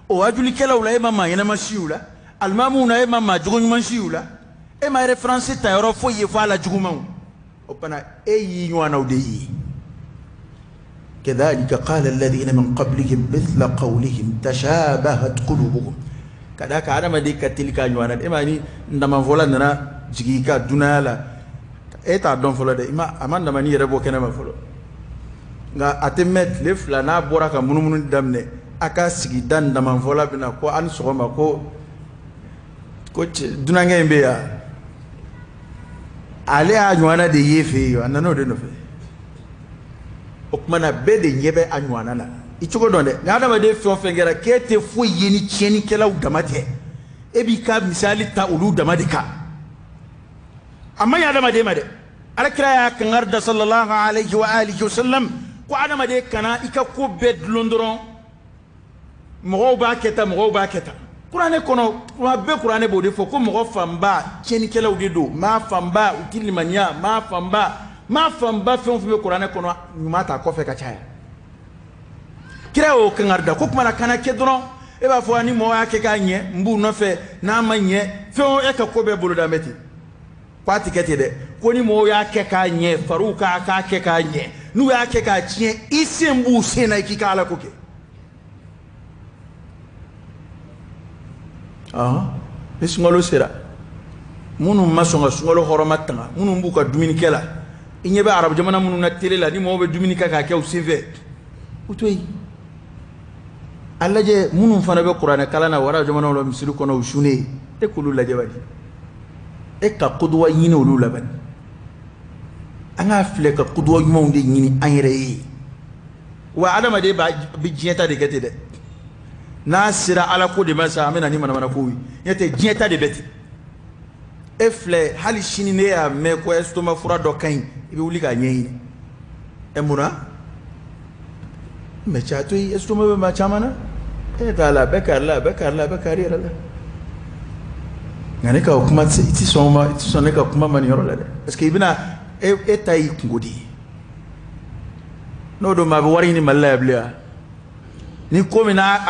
o waajulikɛlaw la, e ma maa ɲɛnama si u la, alimamuw na, e ma maa jogo ɲuman si u la, e ma référence ta yɔrɔ foyi ye fɔ a la jugumanw. O fana e y'i ɲɔgɔnnaw de ye. Kadhalika qala alladhina min qablihim mithla qawlihim tashabahat qulubuhum. Ka d'a kan adamaden ka teli k'a ɲɔgɔnna. E ma ni ndamanfɔla nana jigin i ka dunanya la, e t'a dɔn fɔlɔ dɛ, i ma a ma ndamani yɛrɛ bɔ kɛnɛ ma fɔlɔ, nka a tɛ mɛn tile fila n'a bɔra ka munumunu daminɛ, a ka sigida ndamanfɔla bɛ na ko a ni sɔgɔma, ko dunankɛ in bɛ yan, ale y'a ɲɔgɔnna de ye fɛ yen, a nana o de nɔfɛ. O tuma na bɛɛ de ɲɛ bɛ a ɲɔgɔnna na. I cogo dɔn dɛ, ni adamaden fɛn o fɛn kɛra k'e tɛ foyi ye ni tiɲɛnikɛlaw dama tɛ, e b'i ka misali ta olu dama de kan. A man ɲi adamaden ma dɛ. Alakira y'a kangari da sallallahu alayhi wa alihi wa sallam ko adamaden kana i ka ko bɛɛ dulon dɔrɔn, mɔgɔw b'a kɛ tan, mɔgɔw b'a kɛ tan. Kuranɛ kɔnɔ kuma bɛɛ, kuranɛ b'o de fɔ ko mɔgɔ fanba tiɲɛnikɛlaw de don, maa fanba u ti limaniya, maa fanba fɛn o fɛn bɛ kuranɛ kɔnɔ ɲuman t'a kɔfɛ ka caya. Kira y'o kangari da ko kuma na kana kɛ dɔrɔn e b'a fɔ ni mɔgɔ y'a kɛ k'a ɲɛ n b'u nɔfɛ, n'a ma ɲɛ fɛn o e ka ko bɛɛ boloda bɛ ten. K'a ti kɛ ten dɛ, ko ni mɔgɔw y'a kɛ k'a ɲɛ, fariw k'a kɛ k'a ɲɛ, n'u y'a kɛ k'a tiɲɛ, i sen b'u sen na i k'i ka ala ko kɛ. Ni sunkalo sera, minnu ma sɔn ka sunkalo hɔrɔma tanga, minnu b'u ka dumunikɛ la, i ɲɛ bɛ arabu jamana minnu na télé la, ni mɔgɔw bɛ dumuni kɛ k'a kɛ u senfɛ, u to yen. A lajɛ minnu fana bɛ kuranɛ kalan na wara jamanaw la misiri kɔnɔ u sunnen, e k'olu lajɛ bani, e ka koduwa ɲini olu la bani. An k'a filɛ ka koduwa ɲumanw de ɲini an yɛrɛ ye. Wa adamaden bɛ diɲɛ ta de kɛ ten dɛ, n'a sera ala ko de ma sa, an bɛ na ni manamana kow ye, n'o tɛ diɲɛ ta de bɛ ten. E filɛ hali sini ne y'a mɛn ko estomac fura dɔ ka ɲi, i bɛ wuli k'a ɲɛɲini. Ɛ munna? Mɛ cɛ a to yen, estomac bɛ maa caman na, e t'a la, a bɛ kari la, a bɛ kari la, a bɛ kari yɛrɛ la. Nka ne ka o kuma i ti sɔn o ma, i ti sɔn ne ka kuma ma nin yɔrɔ la dɛ, parce que i bɛna e ta y'i kungo de ye. N'o don maa bɛ wari ɲini Mali la yan bilen wa? Ni ko min n'a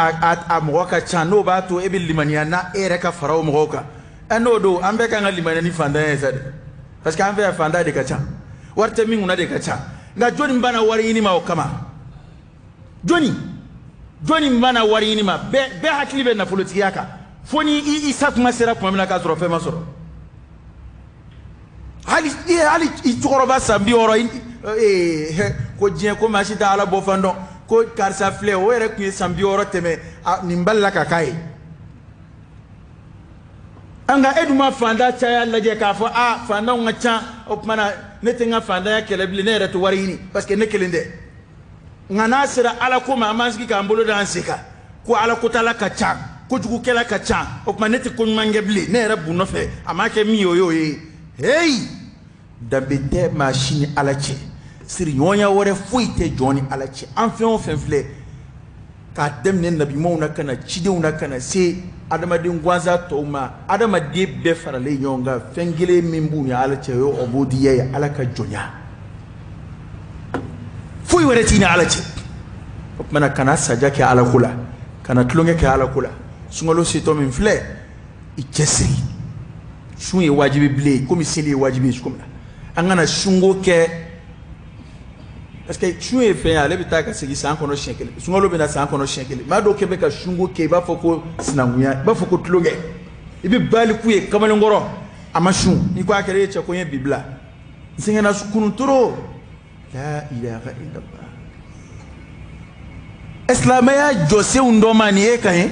a mɔgɔ ka ca, n'o b'a to e bɛ limaniya n'a e yɛrɛ ka fara o mɔgɔw kan, ɛ n'o don an bɛɛ kan ka limaniya ni fantanya ye sa dɛ, parce que an fɛ yan fantan de ka ca, wari tɛ min kunna de ka ca. Nka jɔnni banna wari ɲini ma o kama? Jɔnni banna wari ɲini ma? Bɛɛ hakili bɛ nafolotigiya kan, fo ni i sa kuma sera tuma min na k'a sɔrɔ fɛn ma sɔrɔ. Hali i cɛkɔrɔba san 60, ko diɲɛ ko maa si tɛ ala bɔ fan dɔn, ko karisa filɛ o yɛrɛ tun ye san 60 tɛmɛ, nin balila ka k'a ye. Nka e dun ma fantan caya lajɛ k'a fɔ a fantanw ka ca, o tuma na ne tɛ n ka fantanya kɛlɛ bilen, ne yɛrɛ tɛ wari ɲini parce que ne kelen tɛ. Nka n'a sera ala ko ma, an b'an sigi k'an bolo da an sen kan ko ala kotala ka ca, kojugukɛla ka ca, o tuma ne tɛ ko ɲuman kɛ bilen, ne yɛrɛ b'u nɔfɛ, a m'a kɛ min ye o y'o ye. Heyi, danbe tɛ maa si ni ala cɛ, siriɲɔgɔnya wɛrɛ foyi tɛ jɔn ni ala cɛ. An fɛn o fɛn filɛ k'a daminɛ nabiɲumanw na ka na cidenw na ka na se adamaden gansan tɔw ma, adamaden bɛɛ faralen ɲɔgɔn kan, fɛn kelen min b'u ni ala cɛ o ye ɔbodiya ye, ala ka jɔnya. Foyi wɛrɛ t'i ni ala cɛ. O tuma na kana saja kɛ ala ko la, kana tulonkɛ kɛ ala ko la. Sunkalo setɔ min filɛ, i cɛsiri. Sun ye wajibi bilen ye komi seli ye wajibi ye cogo min na. An kana sunko kɛ Parce que sun ye fɛn ye, ale bɛ taa ka segin san kɔnɔ siɲɛ kelen, sunkalo bɛ na san kɔnɔ siɲɛ kelen. Maa dɔw kɛ bɛ ka sunko kɛ i b'a fɔ ko sinankunya, i b'a fɔ ko tulonkɛ. I bɛ baliku ye kamalenkɔrɔ, a ma sun. N'i ko a kɛra e cɛ ko n ye bi bila, n sɛgɛnna kunun toro. La ilaha illallah. Silamɛya jɔsenw dɔ ma nin ye kan ye.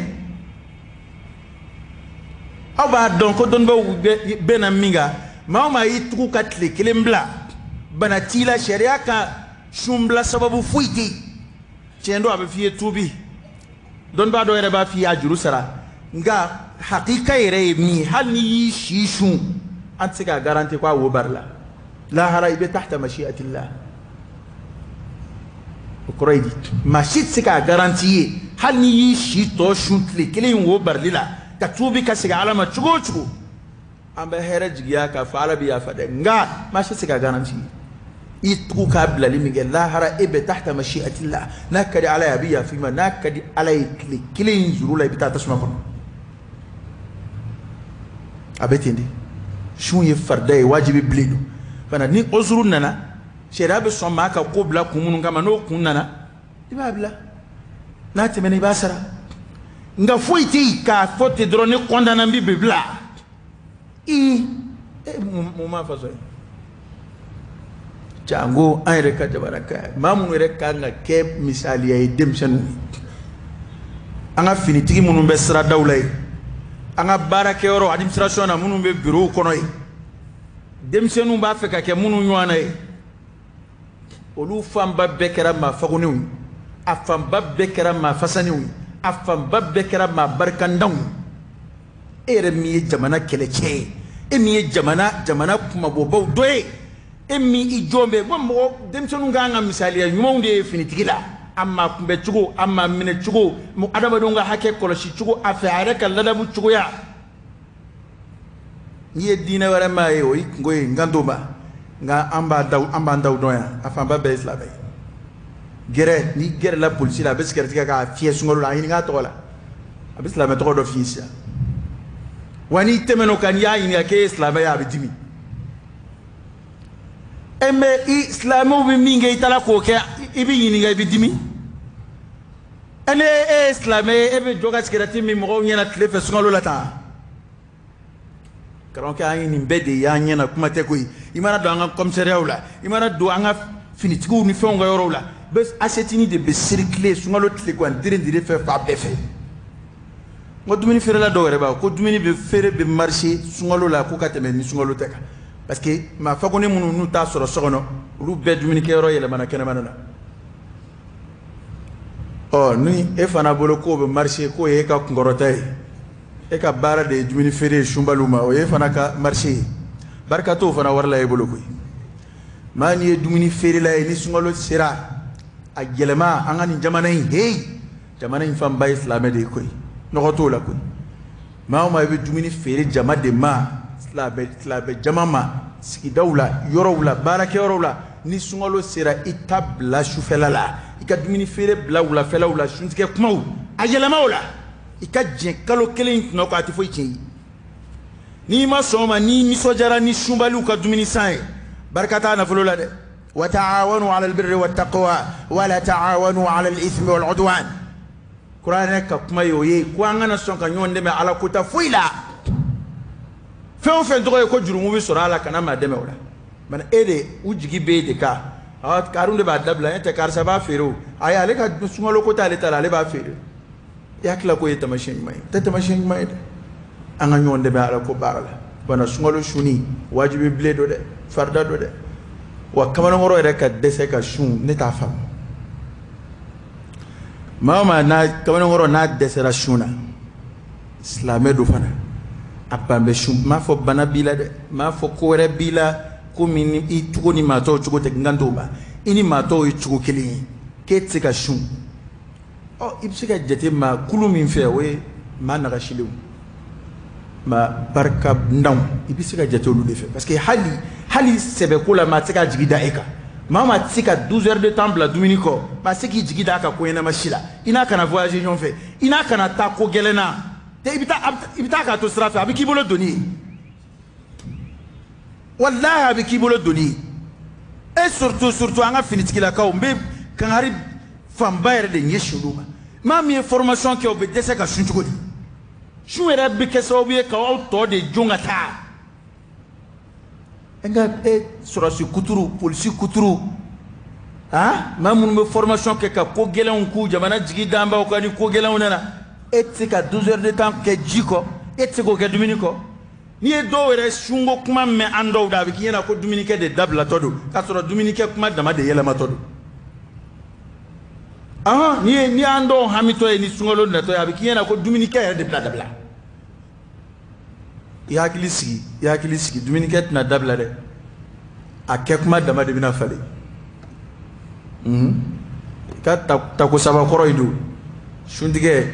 Aw b'a dɔn ko dɔnnibaaw bɛ na min kan, maa o maa y'i tugu ka tile kelen bila, bana t'i la, sariya ka sunbila sababu foyi tɛ yen. Tiɲɛ don, a bɛ f'i ye tuubi, dɔnnibaa dɔw yɛrɛ b'a f'i ye a juru sara, nka hakika yɛrɛ ye min ye, hali n'i y'i si sun, an tɛ se k'a garanti ko a wo bari la. Lahara i bɛ tahta mashiatillah. O kɔrɔ ye di, maa si tɛ se k'a garanti ye, hali n'i y'i si tɔ sun tile kelen in wo barili la, ka tuubi ka segin Ala ma cogo o cogo, an bɛ hɛrɛ jigiya k'a fɔ Ala bɛ yafa dɛ, nka maa si tɛ se k'a garanti ye. I tugu k'a bilali min kɛ lahara, e bɛ tahta mashiatillah. N'a ka di Ala ye a bɛ yafa i ma, n'a ka di Ala ye tile kelen in juru la i bɛ taa tasuma kɔnɔ. A bɛ ten de. Sun ye farida ye, wajibi bilen don fana. Ni ozuru nana, sariya bɛ sɔn maa ka ko bila kun minnu kama, n'o kun nana i b'a bila, n'a tɛmɛna i b'a sara. Nka foyi tɛ yen k'a fɔ ten dɔrɔn ne kɔntanna n bɛ bi bila. I mun m'a fasɔn ye? Jango an yɛrɛ ka jamana kan, maa minnu yɛrɛ kan ka kɛ misaliya ye denmisɛnninw ye, an ka finitigi minnu bɛ siradaw la yen, an ka baarakɛyɔrɔ administration na minnu bɛ bureau kɔnɔ yen, denmisɛnninw b'a fɛ ka kɛ minnu ɲɔgɔn na ye, olu fanba bɛɛ kɛra maa fagoninw ye, a fanba bɛɛ kɛra maa fasaninw ye, a fanba bɛɛ kɛra maa barikandanw ye. E yɛrɛ min ye jamana kɛlɛcɛ ye, e min ye jamana kumabɔbaw dɔ ye, e min i jɔn bɛ ko mɔgɔ denmisɛnninw kan ka misaliya ɲumanw de ye finitigi la, a maa kunbɛ cogo, a maa minɛ cogo, adamadenw ka hakɛ kɔlɔsi cogo, a fɛ a yɛrɛ ka ladamu cogoya. N'i ye diinɛ wɛrɛ maa ye, o y'i kungo ye, n kan t'o ma. Nka an b'an daw dɔn yan, a fanba bɛɛ ye silamɛ ye. Gɛrɛ, n'i gɛrɛla polisi la, a bɛ sigɛrɛti kɛ k'a fiyɛ sunkalo la, a ɲininka a tɔgɔ la, a bɛ silamɛ tɔgɔ dɔ f'i ye sisan. Wa n'i tɛmɛn'o kan, n'i y'a ɲininka k'e ye silamɛ ye, a bɛ dimi. E mɛ i silamɛw bɛ min kɛ, i taara k'o kɛ, i bɛ ɲininka, i bɛ dimi. E ne e ye silamɛ ye, e bɛ jɔ ka sigɛrɛti min mɔgɔw ɲɛna tile fɛ sunkalo la tan. Karamɔgɔkɛ, an ye nin bɛɛ de y'an ɲɛna, kuma tɛ koyi. I mana don an ka commissariat la, i mana don an ka finitigiw ni fɛnw ka yɔrɔw la, bɛ assiette de bɛ circuler sunkalo tile gan dire dire fɛ fan bɛɛ fɛ. N ko dumuni feerela dɔw yɛrɛ b'a ko dumuni bɛ feere bɛ marché sunkalo la ko ka tɛmɛ ni sunkalo tɛ kan, parce que maa fagoni minnu n'u t'a sɔrɔ so kɔnɔ, olu bɛɛ dumunikɛyɔrɔ yɛlɛmana kɛnɛmana na. Ɔ ni e fana bolo k'o bɛ marché, k'o ye e ka kunkɔrɔta ye, e ka baara de ye dumuni feere ye sunbaliw ma, o ye fana ka marché ye, barika t'o fana wari la e bolo koyi. Maa n'i ye dumuni feerela ye, ni sunkalo sera a yɛlɛma, an ka nin jamana in, heyi, jamana in fanba ye silamɛ de ye koyi, nɔgɔ t'o la koyi. Maa o maa i bɛ dumuni feere jama de ma, silamɛ jama ma, sigidaw la, yɔrɔw la, baarakɛyɔrɔw la, ni sunkalo sera i ta bila sufɛla la, i ka dumuni feere bila wulafɛlaw la, suntigɛ kumaw a yɛlɛma o la, i ka jɛn kalo kelen in tɔnɔ kɔ, a tɛ foyi tiɲɛ i ye. N'i ma sɔn o ma, n'i nisɔndiyara ni sunbaliw ka dumuni san ye, barika t'a nafolo la dɛ. Wa ta'awanu 'ala al-birri wat-taqwa wa la ta'awanu 'ala al-ithmi wal-'udwan. Kuranɛ ka kuma ye o ye ko an kana sɔn ka ɲɔgɔn dɛmɛ Ala kota foyi la. Fɛn o fɛn tɔgɔ ye ko jurumu bɛ sɔrɔ a la, kana maa dɛmɛ o la. Bana e de u jigi bɛ e de kan. Karun de b'a dabila, e tɛ karisa b'a feere o. Ayi, ale ka sunkalo ko t'ale ta la, ale b'a feere. I hakili k'o ye taamasiyɛn ɲuman ye, o tɛ taamasiyɛn ɲuman ye dɛ. An ka ɲɔgɔn dɛmɛ Ala ko baara la. Bana sunkalo sunni wajibi bilen don dɛ, farida don dɛ. Wa kamalenkɔrɔ yɛrɛ ka dɛsɛ ka sun, ne t'a faamu. Maa o maa n'a kamalenkɔrɔ n'a dɛsɛra sun na, silamɛ don fana, a ban bɛ sun. N m'a fɔ bana b'i la dɛ, n m'a fɔ ko wɛrɛ b'i la, ko min i cogo ni maa tɔw cogo tɛ, n kan t'o ma. I ni maa tɔw ye cogo kelen ye, k'e tɛ se ka sun. Ɔ i bɛ se ka jate maa kulu min fɛ, o ye maa nagasilenw, maa barikadanw, i bɛ se ka jate olu de fɛ. Parce que hali sɛbɛko la, maa tɛ se k'a jigi da e kan. Maa maa tɛ se ka 12 heures de temps bila dumuni kɔ, maa tɛ se k'i jigi da a ka ko ɲɛnama si la. I n'a kana voyager ɲɔgɔn fɛ, i n'a kana taa ko gɛlɛn na, i bɛ taa k'a to sira fɛ, a bɛ k'i bolo doni ye. Walahi a bɛ k'i bolo doni ye. Et surtout surtout an ka finitigilakaw, n bɛ kangari fanba yɛrɛ de ɲɛsin olu ma. Maa min ye formation kɛ, o bɛ dɛsɛ ka sun cogo di? Sun yɛrɛ bɛ kɛ sababu ye k'aw tɔ de jon ka taa. Nka e sɔrɔsi kuturu, polisi kuturu, ah, maa minnu bɛ formation kɛ ka ko gɛlɛnw k'u jamana jigi danbaw kan, ni ko gɛlɛnw nana, e tɛ se ka 12 heures de temps kɛ ji kɔ, e tɛ se k'o kɛ dumuni kɔ. N'i ye dɔw yɛrɛ sunko kuma mɛn an dɔw da, a bɛ k'i ɲɛna ko dumunikɛ de dabilatɔ don, k'a sɔrɔ dumunikɛ kuma dama de yɛlɛmatɔ don. Ahan, n'i ye ni an dɔw hamitɔ ye ni sunkalo natɔ ye, a bɛ k'i ɲɛna ko dumunikɛ yɛrɛ de bɛna dabila. I hakili sigi, i hakili sigi, dumunikɛ tɛna dabila dɛ, a kɛ kuma dama de bɛna falen. I ka tako saba kɔrɔ in don, suntigɛ,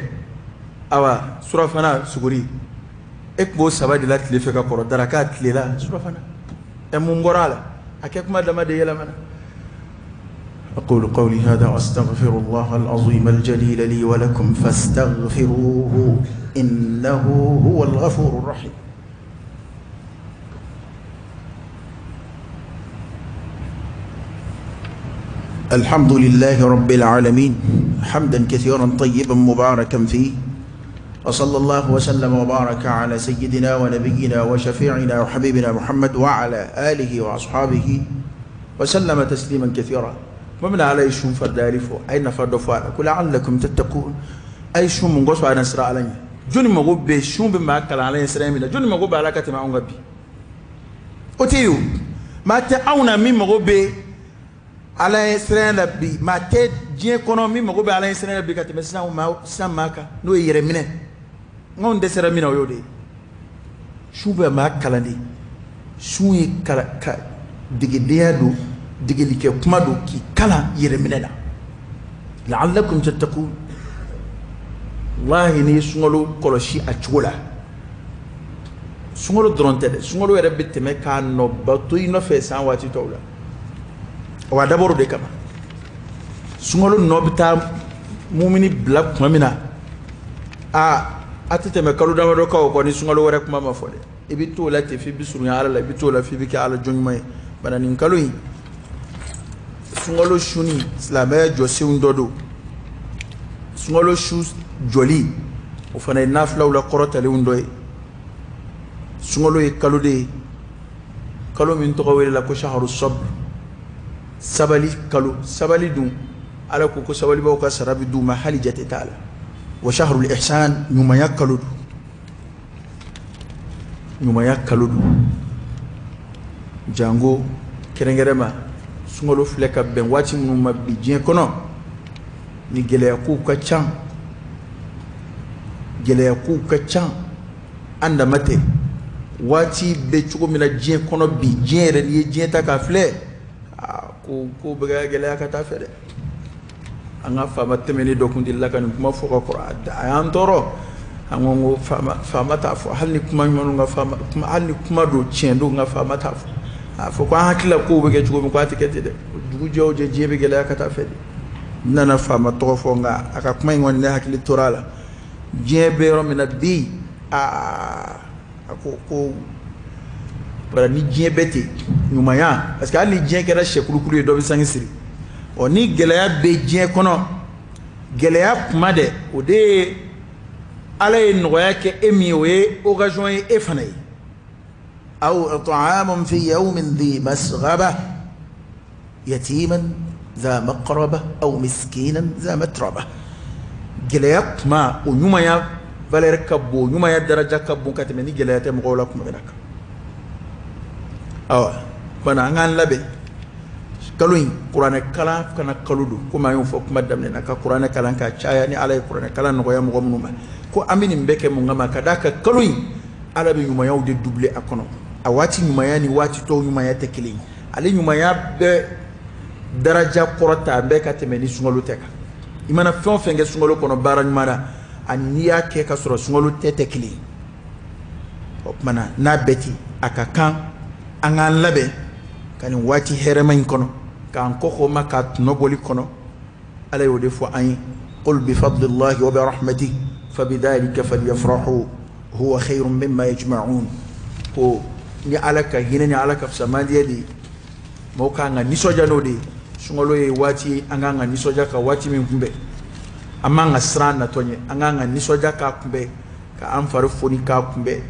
awa, surafana, suguri, e tun b'o saba de la tile fɛ ka kɔrɔ, daraka, tilela, surafana. Ɛ, mun bɔra a la? A kɛ kuma dama de yɛlɛmana. أقول قولي هذا وأستغفر الله العظيم الجليل لي ولكم فاستغفروه إنه هو الغفور الرحيم. الحمد لله رب العالمين حمدا كثيرا طيبا مباركا فيه، وصلى الله وسلم وبارك على سيدنا ونبينا وشفيعنا وحبيبنا محمد وعلى آله وأصحابه وسلم تسليما كثيرا. ومن على شون فرداري فو أين فرد فارك ولعلكم تتقون. أي شون من قصوا على نسرا علينا جوني ما قب شون بما أكل على نسرا منا جوني ما قب على كتم عن غبي أتيو ما تعاونا مين ما قب على نسرا نبي ما تجي إيكونومي ما قب على نسرا نبي كتم سنا وما سنا ماك نو يرمينه نون دسرا منا ويودي شو بما أكلني شو يكلا ك دقيقة degeli kuma don k'i kalan yɛrɛminɛ la. La'allakum tattaqun. Wallahi, n'i ye sunkalo kɔlɔsi a cogo la, sunkalo dɔrɔn tɛ dɛ, sunkalo yɛrɛ bɛ tɛmɛ k'a nɔba to i nɔfɛ san waati tɔw la. Wa a dabɔra o de kama. Sunkalo nɔ bɛ taa mumini bila tuma min na, a tɛ tɛmɛ kalo damadɔ kan o kɔ ni sunkalo wɛrɛ kuma ma fɔ dɛ. I bɛ t'o la ten f'i bɛ surunya Ala la, i bɛ t'o la f'i bɛ kɛ Ala jɔn ɲuman ye. Bana nin kalo in, sunkalo suni, silamɛya jɔsenw dɔ don. Sunkalo su jɔli, o fana ye nafilaw la kɔrɔtalenw dɔ ye. Sunkalo ye kalo de ye, kalo min tɔgɔ welela ko shaharu sabr, sabali kalo. Sabali dun, Ala ko ko sabalibaw ka sara bɛ d'u ma hali jate t'a la. Wa shahrul ihsan, ɲumanya kalo don, ɲumanya kalo don. Jango kɛrɛnkɛrɛn ma sunkalo filɛ ka bɛn waati minnu ma bi diɲɛ kɔnɔ, ni gɛlɛya kow ka ca, gɛlɛya kow ka ca, an dama tɛ. Waati bɛ cogo min na diɲɛ kɔnɔ bi, diɲɛ yɛrɛ, n'i ye diɲɛ ta k'a filɛ, ko ko bɛ ka gɛlɛya ka taa fɛ dɛ. An ka faama tɛmɛnen dɔ kun delila ka nin kuma fɔ ka kɔrɔ, a y'an tɔɔrɔ. An ko ko faama t'a fɔ, hali ni kuma ɲuman ka faama, hali ni kuma don tiɲɛ don, ka faama t'a fɔ. A fɔ ko an hakili la kow bɛ kɛ cogo min, ko a tɛ kɛ ten dɛ, dugu jɛ o jɛ, diɲɛ bɛ gɛlɛya ka taa fɛ de. N nana faama tɔgɔ fɔ, nka a ka kuma in kɔni, ne hakili tora a la. Diɲɛ bɛ yɔrɔ min na bi, aa, a ko ko bara ni diɲɛ bɛ ten ɲumanya, parce que hali ni diɲɛ kɛra sɛkulukulu ye, dɔ bɛ sange siri. Ɔ, ni gɛlɛya bɛ diɲɛ kɔnɔ, gɛlɛya kuma dɛ, o de ye Ala ye nɔgɔya kɛ e min ye, o ye occasion ye e fana ye. أو إطعام في يوم ذي مسغبة يتيما ذا مقربة أو مسكينا ذا متربة. Gɛlɛya kuma, o ɲumanya valeur ka bon, o ɲumanya daraja ka bon ka tɛmɛ ni gɛlɛya tɛ mɔgɔw la kuma min na kan. Awa, bana an k'an labɛn kalo in, kuranɛ kalan kana kalo don, komi an y'o fɔ kuma daminɛ na, ka kuranɛ kalan ka caya. Ni Ala ye kuranɛ kalan nɔgɔya mɔgɔ minnu ma, ko an bɛ nin bɛɛ kɛ mun kama? Ka d'a kan kalo in, Ala bɛ ɲumanyaw de doubler a kɔnɔ. A waati ɲumanya ni waati tɔw ɲumanya tɛ kelen ye. Ale ɲumanya bɛ daraja kɔrɔta a bɛɛ ka tɛmɛ ni sunkalo tɛ kan. I mana fɛn o fɛn kɛ sunkalo kɔnɔ baara ɲuman na, ani n'i y'a kɛ ka sɔrɔ sunkalo tɛ, tɛ kelen ye. O tuma na, n'a bɛɛ ten, a ka kan an k'an labɛn ka nin waati hɛrɛma in kɔnɔ, k'an kɔkɔ ma k'a tɔnɔ bɔli kɔnɔ. Ala y'o de fɔ an ye: قل بفضل الله وبرحمته فبذلك فليفرحوا هو خير مما يجمعون. Ko ni Ala ka hinɛ ni Ala ka fisamandiya de ye. Mɔgɔw kan ka nisɔndiya n'o de ye. Sunkalo ye waati an kan ka nisɔndiya ka waati min kunbɛn, an man ka siran natɔ ɲɛ, an kan ka nisɔndiya k'a kunbɛn, ka an fari foni k'a kunbɛn,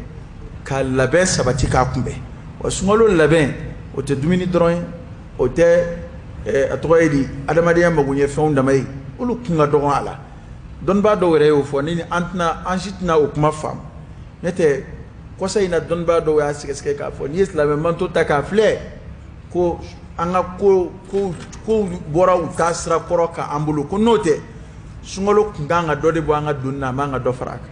ka labɛn sabati k'a kunbɛn. Wa sunkalo labɛn, o tɛ dumuni dɔrɔn ye, o tɛ a tɔgɔ ye di, adamadenya magoɲɛ fɛnw dama ye, olu kun ka dɔgɔn a la. Dɔnnibaa dɔw yɛrɛ y'o fɔ, ni an tɛna, an si tɛna o kuma faamu. Ne tɛ kɔsa in na, dɔnnibaa dɔw y'a sɛgɛsɛgɛ k'a fɔ n'i ye silamɛ manto ta k'a filɛ, ko an ka ko ko ko bɔra u ta sira kɔrɔ kan an bolo, ko n'o tɛ sunkalo kun kan ka dɔ de bɔ an ka doni na, a man ka dɔ fara a kan.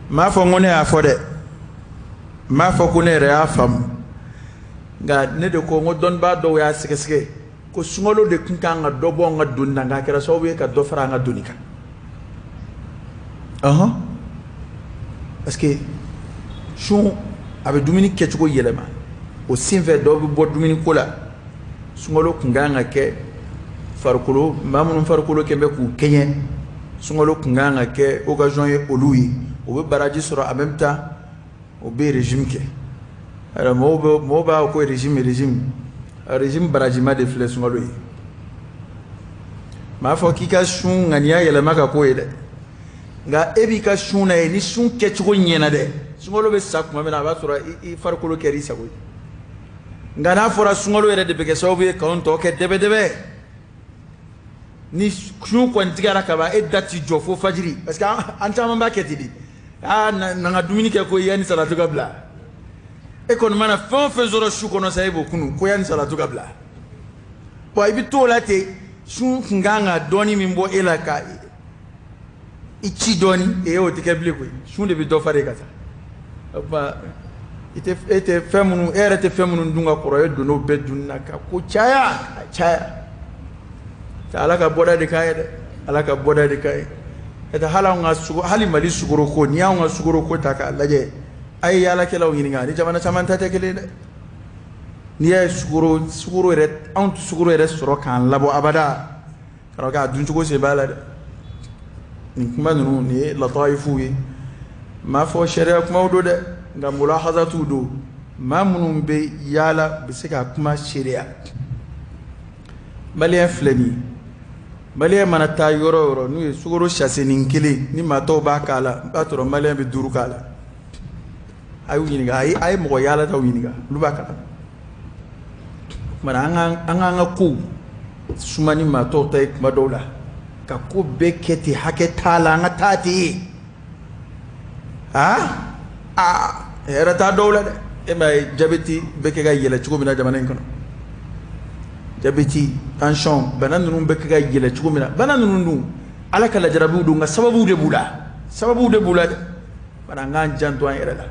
N m'a fɔ n ko ne y'a fɔ dɛ, n m'a fɔ ko ne yɛrɛ y'a faamu, nka ne de ko n ko dɔnnibaa dɔw y'a sɛgɛsɛgɛ ko sunkalo de kun kan ka dɔ bɔ an ka doni na, nka a kɛra sababu ye ka dɔ fara an ka doni kan. Parce que sun a bɛ dumuni kɛcogo yɛlɛma, o senfɛ dɔw bɛ bɔ dumuni ko la. Sunkalo kun kan ka kɛ farikolo, maa minnu farikolo kɛn bɛ k'u kɛɲɛ, sunkalo kun kan ka kɛ occasion ye olu ye, o bɛ baraji sɔrɔ, en même temps o bɛ régime kɛ. Alors mɔgɔw b'a fɔ ko régime, régime, régime barajima de filɛ sunkalo ye. M'a fɔ k'i ka sun ŋaniya yɛlɛma ka k'o ye dɛ, nka e b'i ka sun na ye, ni sun kɛcogo ɲɛna dɛ, sunkalo bɛ sa tuma min na, a b'a sɔrɔ i farikolo kɛra i sago ye. Nka n'a fɔra sunkalo yɛrɛ de bɛ kɛ sababu ye k'anw tɔ kɛ dɛbɛdɛbɛ, ni sun kɔni tigɛra ka ban, e da t'i jɔ fo fajiri, parce que an caman b'a kɛ ten de. Aa, na n ka dumuni kɛ ko yanni salatu ka bila. E kɔni mana fɛn o fɛn sɔrɔ su kɔnɔ sa, e b'o kunu ko yanni salatu ka bila. Bon, i bɛ t'o la ten, sun kun kan ka dɔɔni min bɔ e la ka i ci dɔɔni, e o tɛ kɛ bilen koyi, sun de bɛ dɔ fara e kan sa. O tuma i tɛ, e tɛ fɛn minnu, e yɛrɛ tɛ fɛn minnu dun ka kɔrɔ, e donn'o bɛɛ dunni na ka ko caya, ka caya. Ala ka bɔda de k'an ye dɛ, Ala ka bɔda de k'an ye. N'o tɛ hali anw ka sugo, hali Mali sukoro ko, n'i y'anw ka sukoro ko ta k'a lajɛ, a ye yaalakɛlaw ɲininka, ni jamana caman ta tɛ kelen ye dɛ. N'i y'a ye sukoro, sukoro yɛrɛ, anw tɛ sukoro yɛrɛ sɔrɔ k'an labɔ abada, karamɔgɔkɛ a duncogo sen b'a la dɛ. Nin kuma ninnu, nin ye lataifuw ye, n m'a fɔ sariya kumaw don dɛ, nka mulahazatuw don. Maa minnu bɛ yaala bɛ se ka kuma seereya. Maliyɛn filɛ nin ye, maliyɛn mana taa yɔrɔ o yɔrɔ, n'u ye sukaro sasenin kelen ni maa tɔw b'a k'a la, i b'a sɔrɔ maliyɛn bɛ 5 k'a la. A y'u ɲininka, a ye mɔgɔ yaalataw ɲininka, olu b'a kalama. O tuma na an k'an ka kow suma ni maa tɔw ta ye kuma dɔw la, ka ko bɛɛ kɛ ten, hakɛ t'a la, an ka taa ten. Aa, hɛrɛ t'a dɔw la dɛ. E m'a ye jabɛti bɛ kɛ ka yɛlɛ cogo min na jamana in kɔnɔ, jabɛti, tension, bana ninnu bɛ kɛ ka yɛlɛ cogo min na, bana ninnu dun Ala ka lajarabiw don, nka sababuw de b'u la, sababuw de b'u la dɛ. Bari an k'an janto an yɛrɛ la.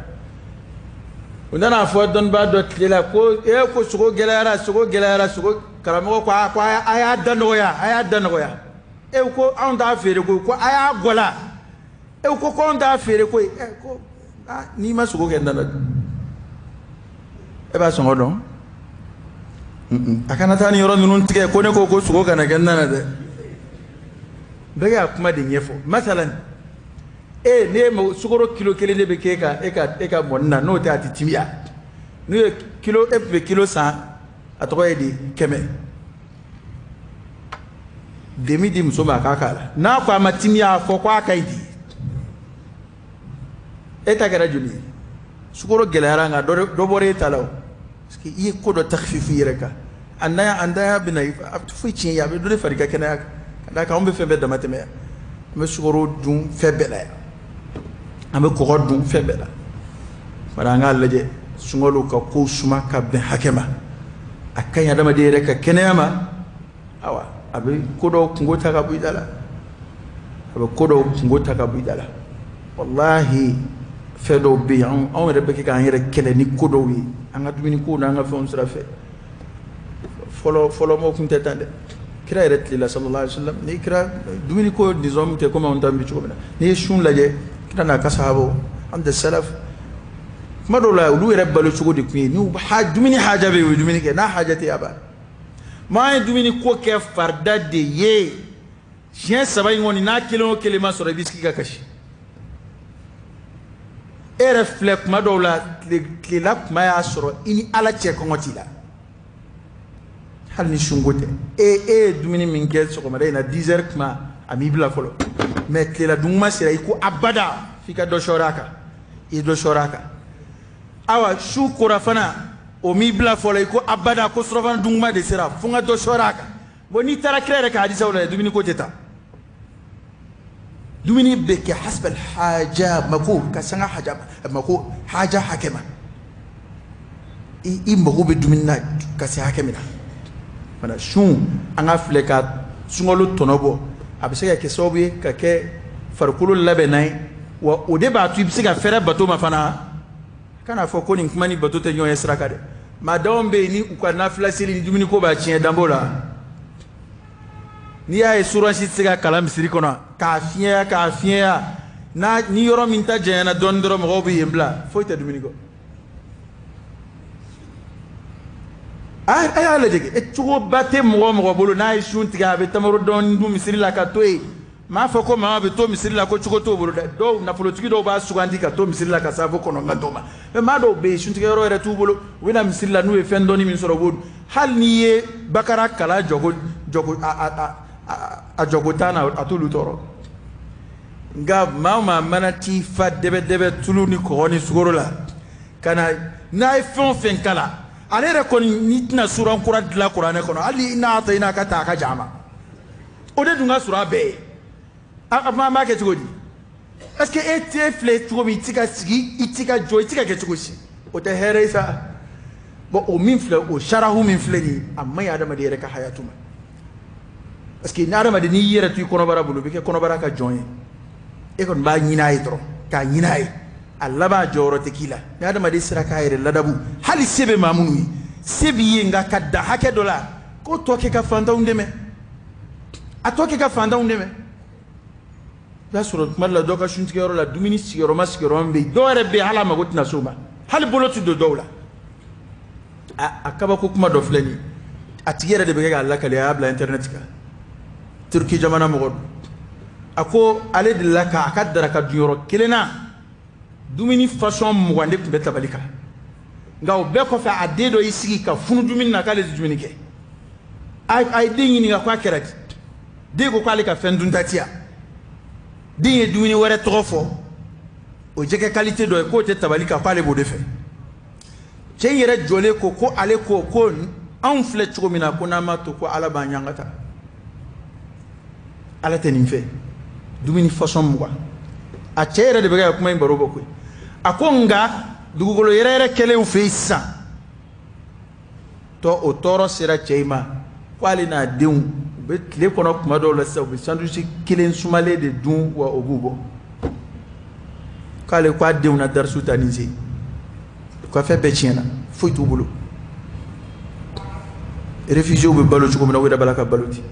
U nana fɔ dɔnnibaa dɔ tile la ko e ko sogo gɛlɛyara, sogo gɛlɛyara, sogo. Karamɔgɔ ko aa, ko a y'a da nɔgɔya, a y'a da nɔgɔya. E ko anw t'a feere koyi, ko a y'a gɔla. E ko ko anw t'a feere koyi. E ko aa, n'i ma sogo kɛ n nana, e b'a sɔngɔ dɔn? A kana taa ni yɔrɔ ninnu tigɛ ko ne ko ko sogo kana kɛ n nana dɛ. Bɛɛ y'a kuma de ɲɛfɔ. Masalan, e ne ye sukaro kilo kelen de bɛ k'e ka, e ka, e ka mɔni na, n'o tɛ a tɛ timiya. N'u ye kilo, e tun bɛ kilo san, a tɔgɔ ye di, 100. Demi di muso ma a k'a k'a la. N'a ko a ma timiya, a fɔ ko a ka ɲi di. E ta kɛra joli ye? Sukaro gɛlɛyara, nka dɔ bɔra e ta la o. Parce que i ye ko dɔ takififu i yɛrɛ kan. A ntanya bɛ na, a tɛ foyi tiɲɛ i ye, a bɛ dɔ de fara i ka kɛnɛya kan. Ka d'a kan anw bɛ fɛn bɛɛ dama tɛmɛ yan. An bɛ sukaro dun fɛn bɛɛ la yan. An bɛ kɔgɔ dun fɛn bɛɛ la. Bari an k'a lajɛ sunkalo ka kow suma ka bɛn hakɛ ma. A ka ɲi adamaden yɛrɛ ka kɛnɛya ma. Awa, a bɛ ko dɔw kungo ta ka bɔ i da la. A bɛ ko dɔw kungo ta ka bɔ i da la. Walahi, fɛn dɔw bɛ yen, anw yɛrɛ bɛ kɛ k'an yɛrɛ kɛlɛ ni ko dɔw ye. An ka dumuni kow n'an ka fɛnw sira fɛ. Fɔlɔ, fɔlɔ mɔgɔw tun tɛ tan dɛ. Kira yɛrɛ tile la sallallahu alaihi wasallam, ni kira dumuni ko nisɔn tɛ komi anw ta bɛ cogo min na. N'i ye sun lajɛ, kira n'a ka sahabaw, an tɛ salaf, kuma dɔw la olu yɛrɛ balo cogo de tun ye, n'u dumuni haja bɛ yen, u bɛ dumuni kɛ, n'a haja tɛ yen, a banna. Maa ye dumuni ko kɛ farida de ye, siɲɛ 3 in kɔni, n'a kelen o kelen ma sɔrɔ, i bɛ sigi ka kasi. E yɛrɛ filɛ kuma dɔw la, tilela kuma y'a sɔrɔ i ni Ala cɛ kɔngɔ t'i la. Hali ni sunko tɛ, e e ye dumuni min kɛ sɔgɔmada in na 10 heures tuma, a m'i bila fɔlɔ, mais tilela dun sera, i ko abada f'i ka dɔ sɔrɔ a kan, i ye dɔ sɔrɔ a kan. Awa, su kora fana, o m'i bila fɔlɔ, i ko abada ko surafana dun de sera, fo n ka dɔ sɔrɔ a kan. Bon, n'i taara kira yɛrɛ ka hadisaw la, dumuni ko tɛ taa. Dumuni bɛ kɛ hasbal haja, mako ka sanga haja, mako haja hakɛ ma. I mago bɛ dumuni na ka se hakɛ min na fana, sun an ka filɛ ka sunkalo tɔnɔ bɔ, a bɛ se ka kɛ sababu ye ka kɛ farikolo labɛnna ye, wa o de b'a to i bɛ se ka fɛrɛ bato ma fana. Kana fɔ ko nin kuma ni bato tɛ ɲɔgɔn ye sira kan dɛ. Maa dɔw bɛ yen, ni u ka nafila seli ni dumuni ko b'a tiɲɛ, danbo la. N'i y'a ye suransi tɛ se ka kalan misiri kɔnɔ k'a fiɲɛya k'a fiɲɛya n'a ni yɔrɔ min ta janyana dɔɔnin dɔrɔn, mɔgɔw bɛ yen bila, foyi tɛ dumuni kɔ. A y'a lajɛ kɛ cogoba tɛ mɔgɔ o mɔgɔ bolo, n'a ye sun tigɛ, a bɛ tamaro dɔɔnin dun misiri la ka to yen. M'a fɔ ko maa bɛ to misiri la ko cogo t'o bolo dɛ. Dɔw, nafolotigi dɔw b'a sugandi ka to misiri la ka saafo kɔnɔ n ka dɔw ma, mais maa dɔw bɛ yen, suntigɛyɔrɔ yɛrɛ t'u bolo, u bɛ na misiri la, n'u ye fɛn dɔɔni min sɔrɔ, u b'o dun. Hali n'i ye bakara kalan jɔko jɔko a jɔko tan na, a t'olu tɔɔrɔ. Nka maa o maa mana t'i fa dɛbɛ dɛbɛ tulu ni kɔgɔ ni sukaro la ka na, n'a ye fɛn o fɛn kala, ale yɛrɛ kɔni n'i tɛna suran kura dilan kuranɛ kɔnɔ, hali n'a ta i n'a ka ta a ka jan a ma, o de dun ka surun a bɛɛ ye. A an b'a kɛ cogo di? Parce que e t'e filɛ cogo min, i ti ka sigi, i ti ka jɔ, i ti ka kɛ cogo si, o tɛ hɛrɛ ye sa. Bon, o min filɛ, o sarahu min filɛ nin ye, a man ɲi adamaden yɛrɛ ka hayatu ma, parce que ni adamaden n'i yɛrɛ to i kɔnɔbara bolo, i bɛ kɛ kɔnɔbara ka jɔn ye. E kɔni b'a ɲini a ye dɔrɔn k'a ɲini a ye, a laban jɔyɔrɔ tɛ k'i la. Ni adamaden sera k'a yɛrɛ ladabu, hali se bɛ maa minnu ye, se b'i ye, nka ka dan hakɛ dɔ la, k'o tɔ kɛ ka fantanw dɛmɛ, a tɔ kɛ ka fantanw dɛmɛ. I b'a sɔrɔ tuma dɔ la, dɔ ka suntigɛyɔrɔ la, dumuni sigiyɔrɔma sigiyɔrɔma bɛ yen, dɔw yɛrɛ bɛ yen, hali a mago tɛna s'o ma, hali bolo tɛ don dɔw la. A kabako kuma dɔ filɛ nin ye, a tigi yɛrɛ de bɛ kɛ k'a lakali, a y'a bila internet kan. Turki jamana mɔgɔ don. A ko ale delila k'a ka daraka dunyɔrɔ kelen na, dumuni façon 20 de tun bɛ tabali kan, nka o bɛɛ kɔfɛ, a den dɔ y'i sigi ka funu dumuni na k'ale tɛ dumuni kɛ. A ye den ɲininka k'a kɛra di. Den ko k'ale ka fɛn dunta ti yan. Den ye dumuni wɛrɛ tɔgɔ fɔ, o jɛgɛ qualité dɔ ye, k'o tɛ tabali kan, k'ale b'o de fɛ. Cɛ in yɛrɛ jɔlen ko ko ale ko ko anw filɛ cogo min na, ko n'an m'a to ko Ala b'an ɲangata, Ala tɛ nin fɛ. Dumuni façon 20, a cɛ yɛrɛ de bɛ ka kuma in baro bɔ koyi. A ko nka dugukolo yɛrɛ yɛrɛ kɛlenw fɛ yen sisan tɔ, o tɔɔrɔ sera cɛ in ma ko ale n'a denw, u bɛ tile kɔnɔ kuma dɔw la sisan, u bɛ sandwich kelen sumalen de dun, wa o b'u bɔ. K'ale ko a denw na darisu ta nin sen, u ka fɛn bɛɛ tiɲɛna, foyi t'u bolo. Réfugiés bɛ balo cogo min na, u yɛrɛ b'a la ka balo ten.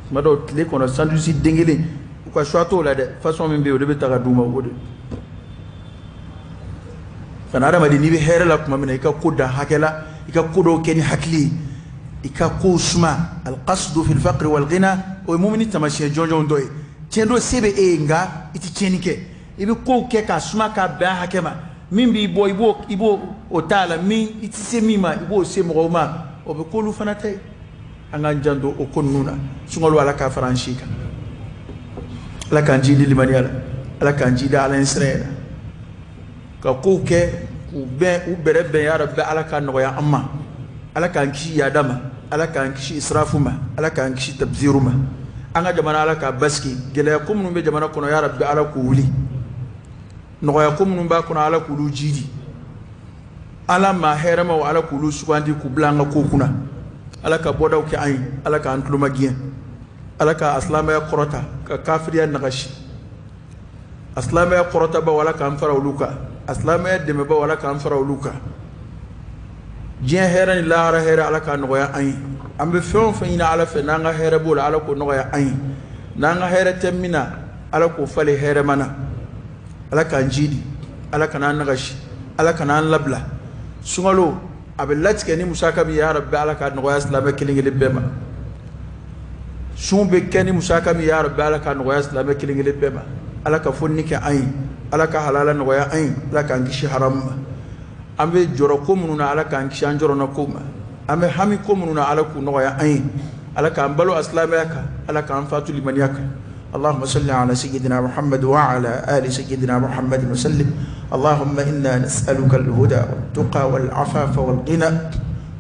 Tuma dɔw tile kɔnɔ, sandwich den kelen, u ka choix t'o la dɛ, façon min bɛ yen, o de bɛ ta ka d'u ma, o de fana. Adamaden, n'i bɛ hɛrɛ la tuma min na, i ka ko dan hakɛ la, i ka ko dɔw kɛ ni hakili ye, i ka kow suma. Alqasdu fil faqri wal ghina, o ye mumini taamasiyɛn jɔnjɔn dɔ ye. Tiɲɛ don, se bɛ e ye, nka i tɛ tiɲɛni kɛ, i bɛ kow kɛ k'a suma k'a bɛn a hakɛ ma. Min b'i bɔ, i b'o o t'a la, min i tɛ se min ma, i b'o se mɔgɔw ma, o bɛ k'olu fana ta ye. An k'an janto o ko ninnu na. Sunkalo, Ala k'a fara an si kan, Ala k'an jidi limaniya la, Ala k'an jidi Ala ɲɛsiranɲɛ la, ka kow kɛ k'u bɛn, u bɛrɛ bɛn. Ya Rabbi, Ala k'a nɔgɔya an ma. Ala k'an kisi yada ma, Ala k'an kisi israfu ma, Ala k'an kisi tabziru ma. An ka jamana, Ala k'a basigi. Gɛlɛya ko minnu bɛ jamana kɔnɔ, ya Rabbi, Ala k'u wuli. Nɔgɔya ko minnu b'a kɔnɔ, Ala k'olu jidi. Ala ma hɛrɛmaw, Ala k'olu sugandi k'u bila an ka kow kunna. Ala ka bɔdaw kɛ an ye, Ala k'an tuloma gɛn, Ala ka asilamɛya kɔrɔta ka kafiriya nagasi. A silamɛya kɔrɔtabaw, Ala k'an fara olu kan. A silamɛya dɛmɛbaw, Ala k'an fara olu kan. Diɲɛ hɛrɛ ni lahara hɛrɛ, Ala k'a nɔgɔya an ye. An bɛ fɛn o fɛn ɲini Ala fɛ, n'an ka hɛrɛ b'o la, Ala k'o nɔgɔya an ye. N'an ka hɛrɛ tɛ min na, Ala k'o falen hɛrɛma na. Ala k'an jidi, Ala kana an nagasi, Ala kana an labila. Sunkalo a bɛ latigɛ ni musaka min ye, ya Rabbi, Ala k'a nɔgɔya silamɛ kelen kelen bɛɛ ma. Sun bɛ kɛ ni musaka min ye, ya Rabbi, Ala k'a nɔgɔya silamɛ kelen kelen bɛɛ ma. Ala ka fonni kɛ an ye, Ala ka halala nɔgɔya an ye, Ala k'an kisi haramu ma. An bɛ jɔrɔ ko minnu na, Ala k'an kisi an jɔrɔna kow ma. An bɛ hami ko minnu na, Ala k'u nɔgɔya an ye. Ala k'an balo a silamɛya kan, Ala k'an fatu limaniya kan. اللهم صل على سيدنا محمد وعلى آل سيدنا محمد وسلم. اللهم إنا نسألك الهدى والتقى والعفاف والغنى،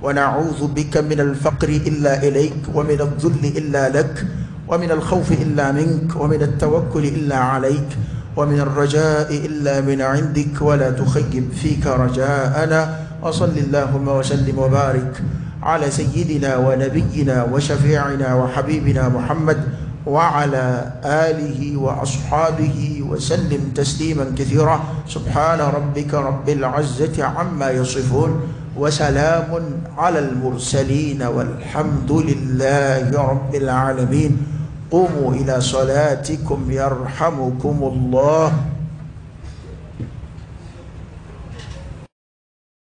ونعوذ بك من الفقر إلا إليك، ومن الذل إلا لك، ومن الخوف إلا منك، ومن التوكل إلا عليك، ومن الرجاء إلا من عندك، ولا تخيب فيك رجاءنا. وصل اللهم وسلم وبارك على سيدنا ونبينا وشفيعنا وحبيبنا محمد وعلى آله وأصحابه وسلم تسليما كثيرا. سبحان ربك رب العزة عما يصفون، وسلام على المرسلين، والحمد لله رب العالمين. قوموا إلى صلاتكم يرحمكم الله.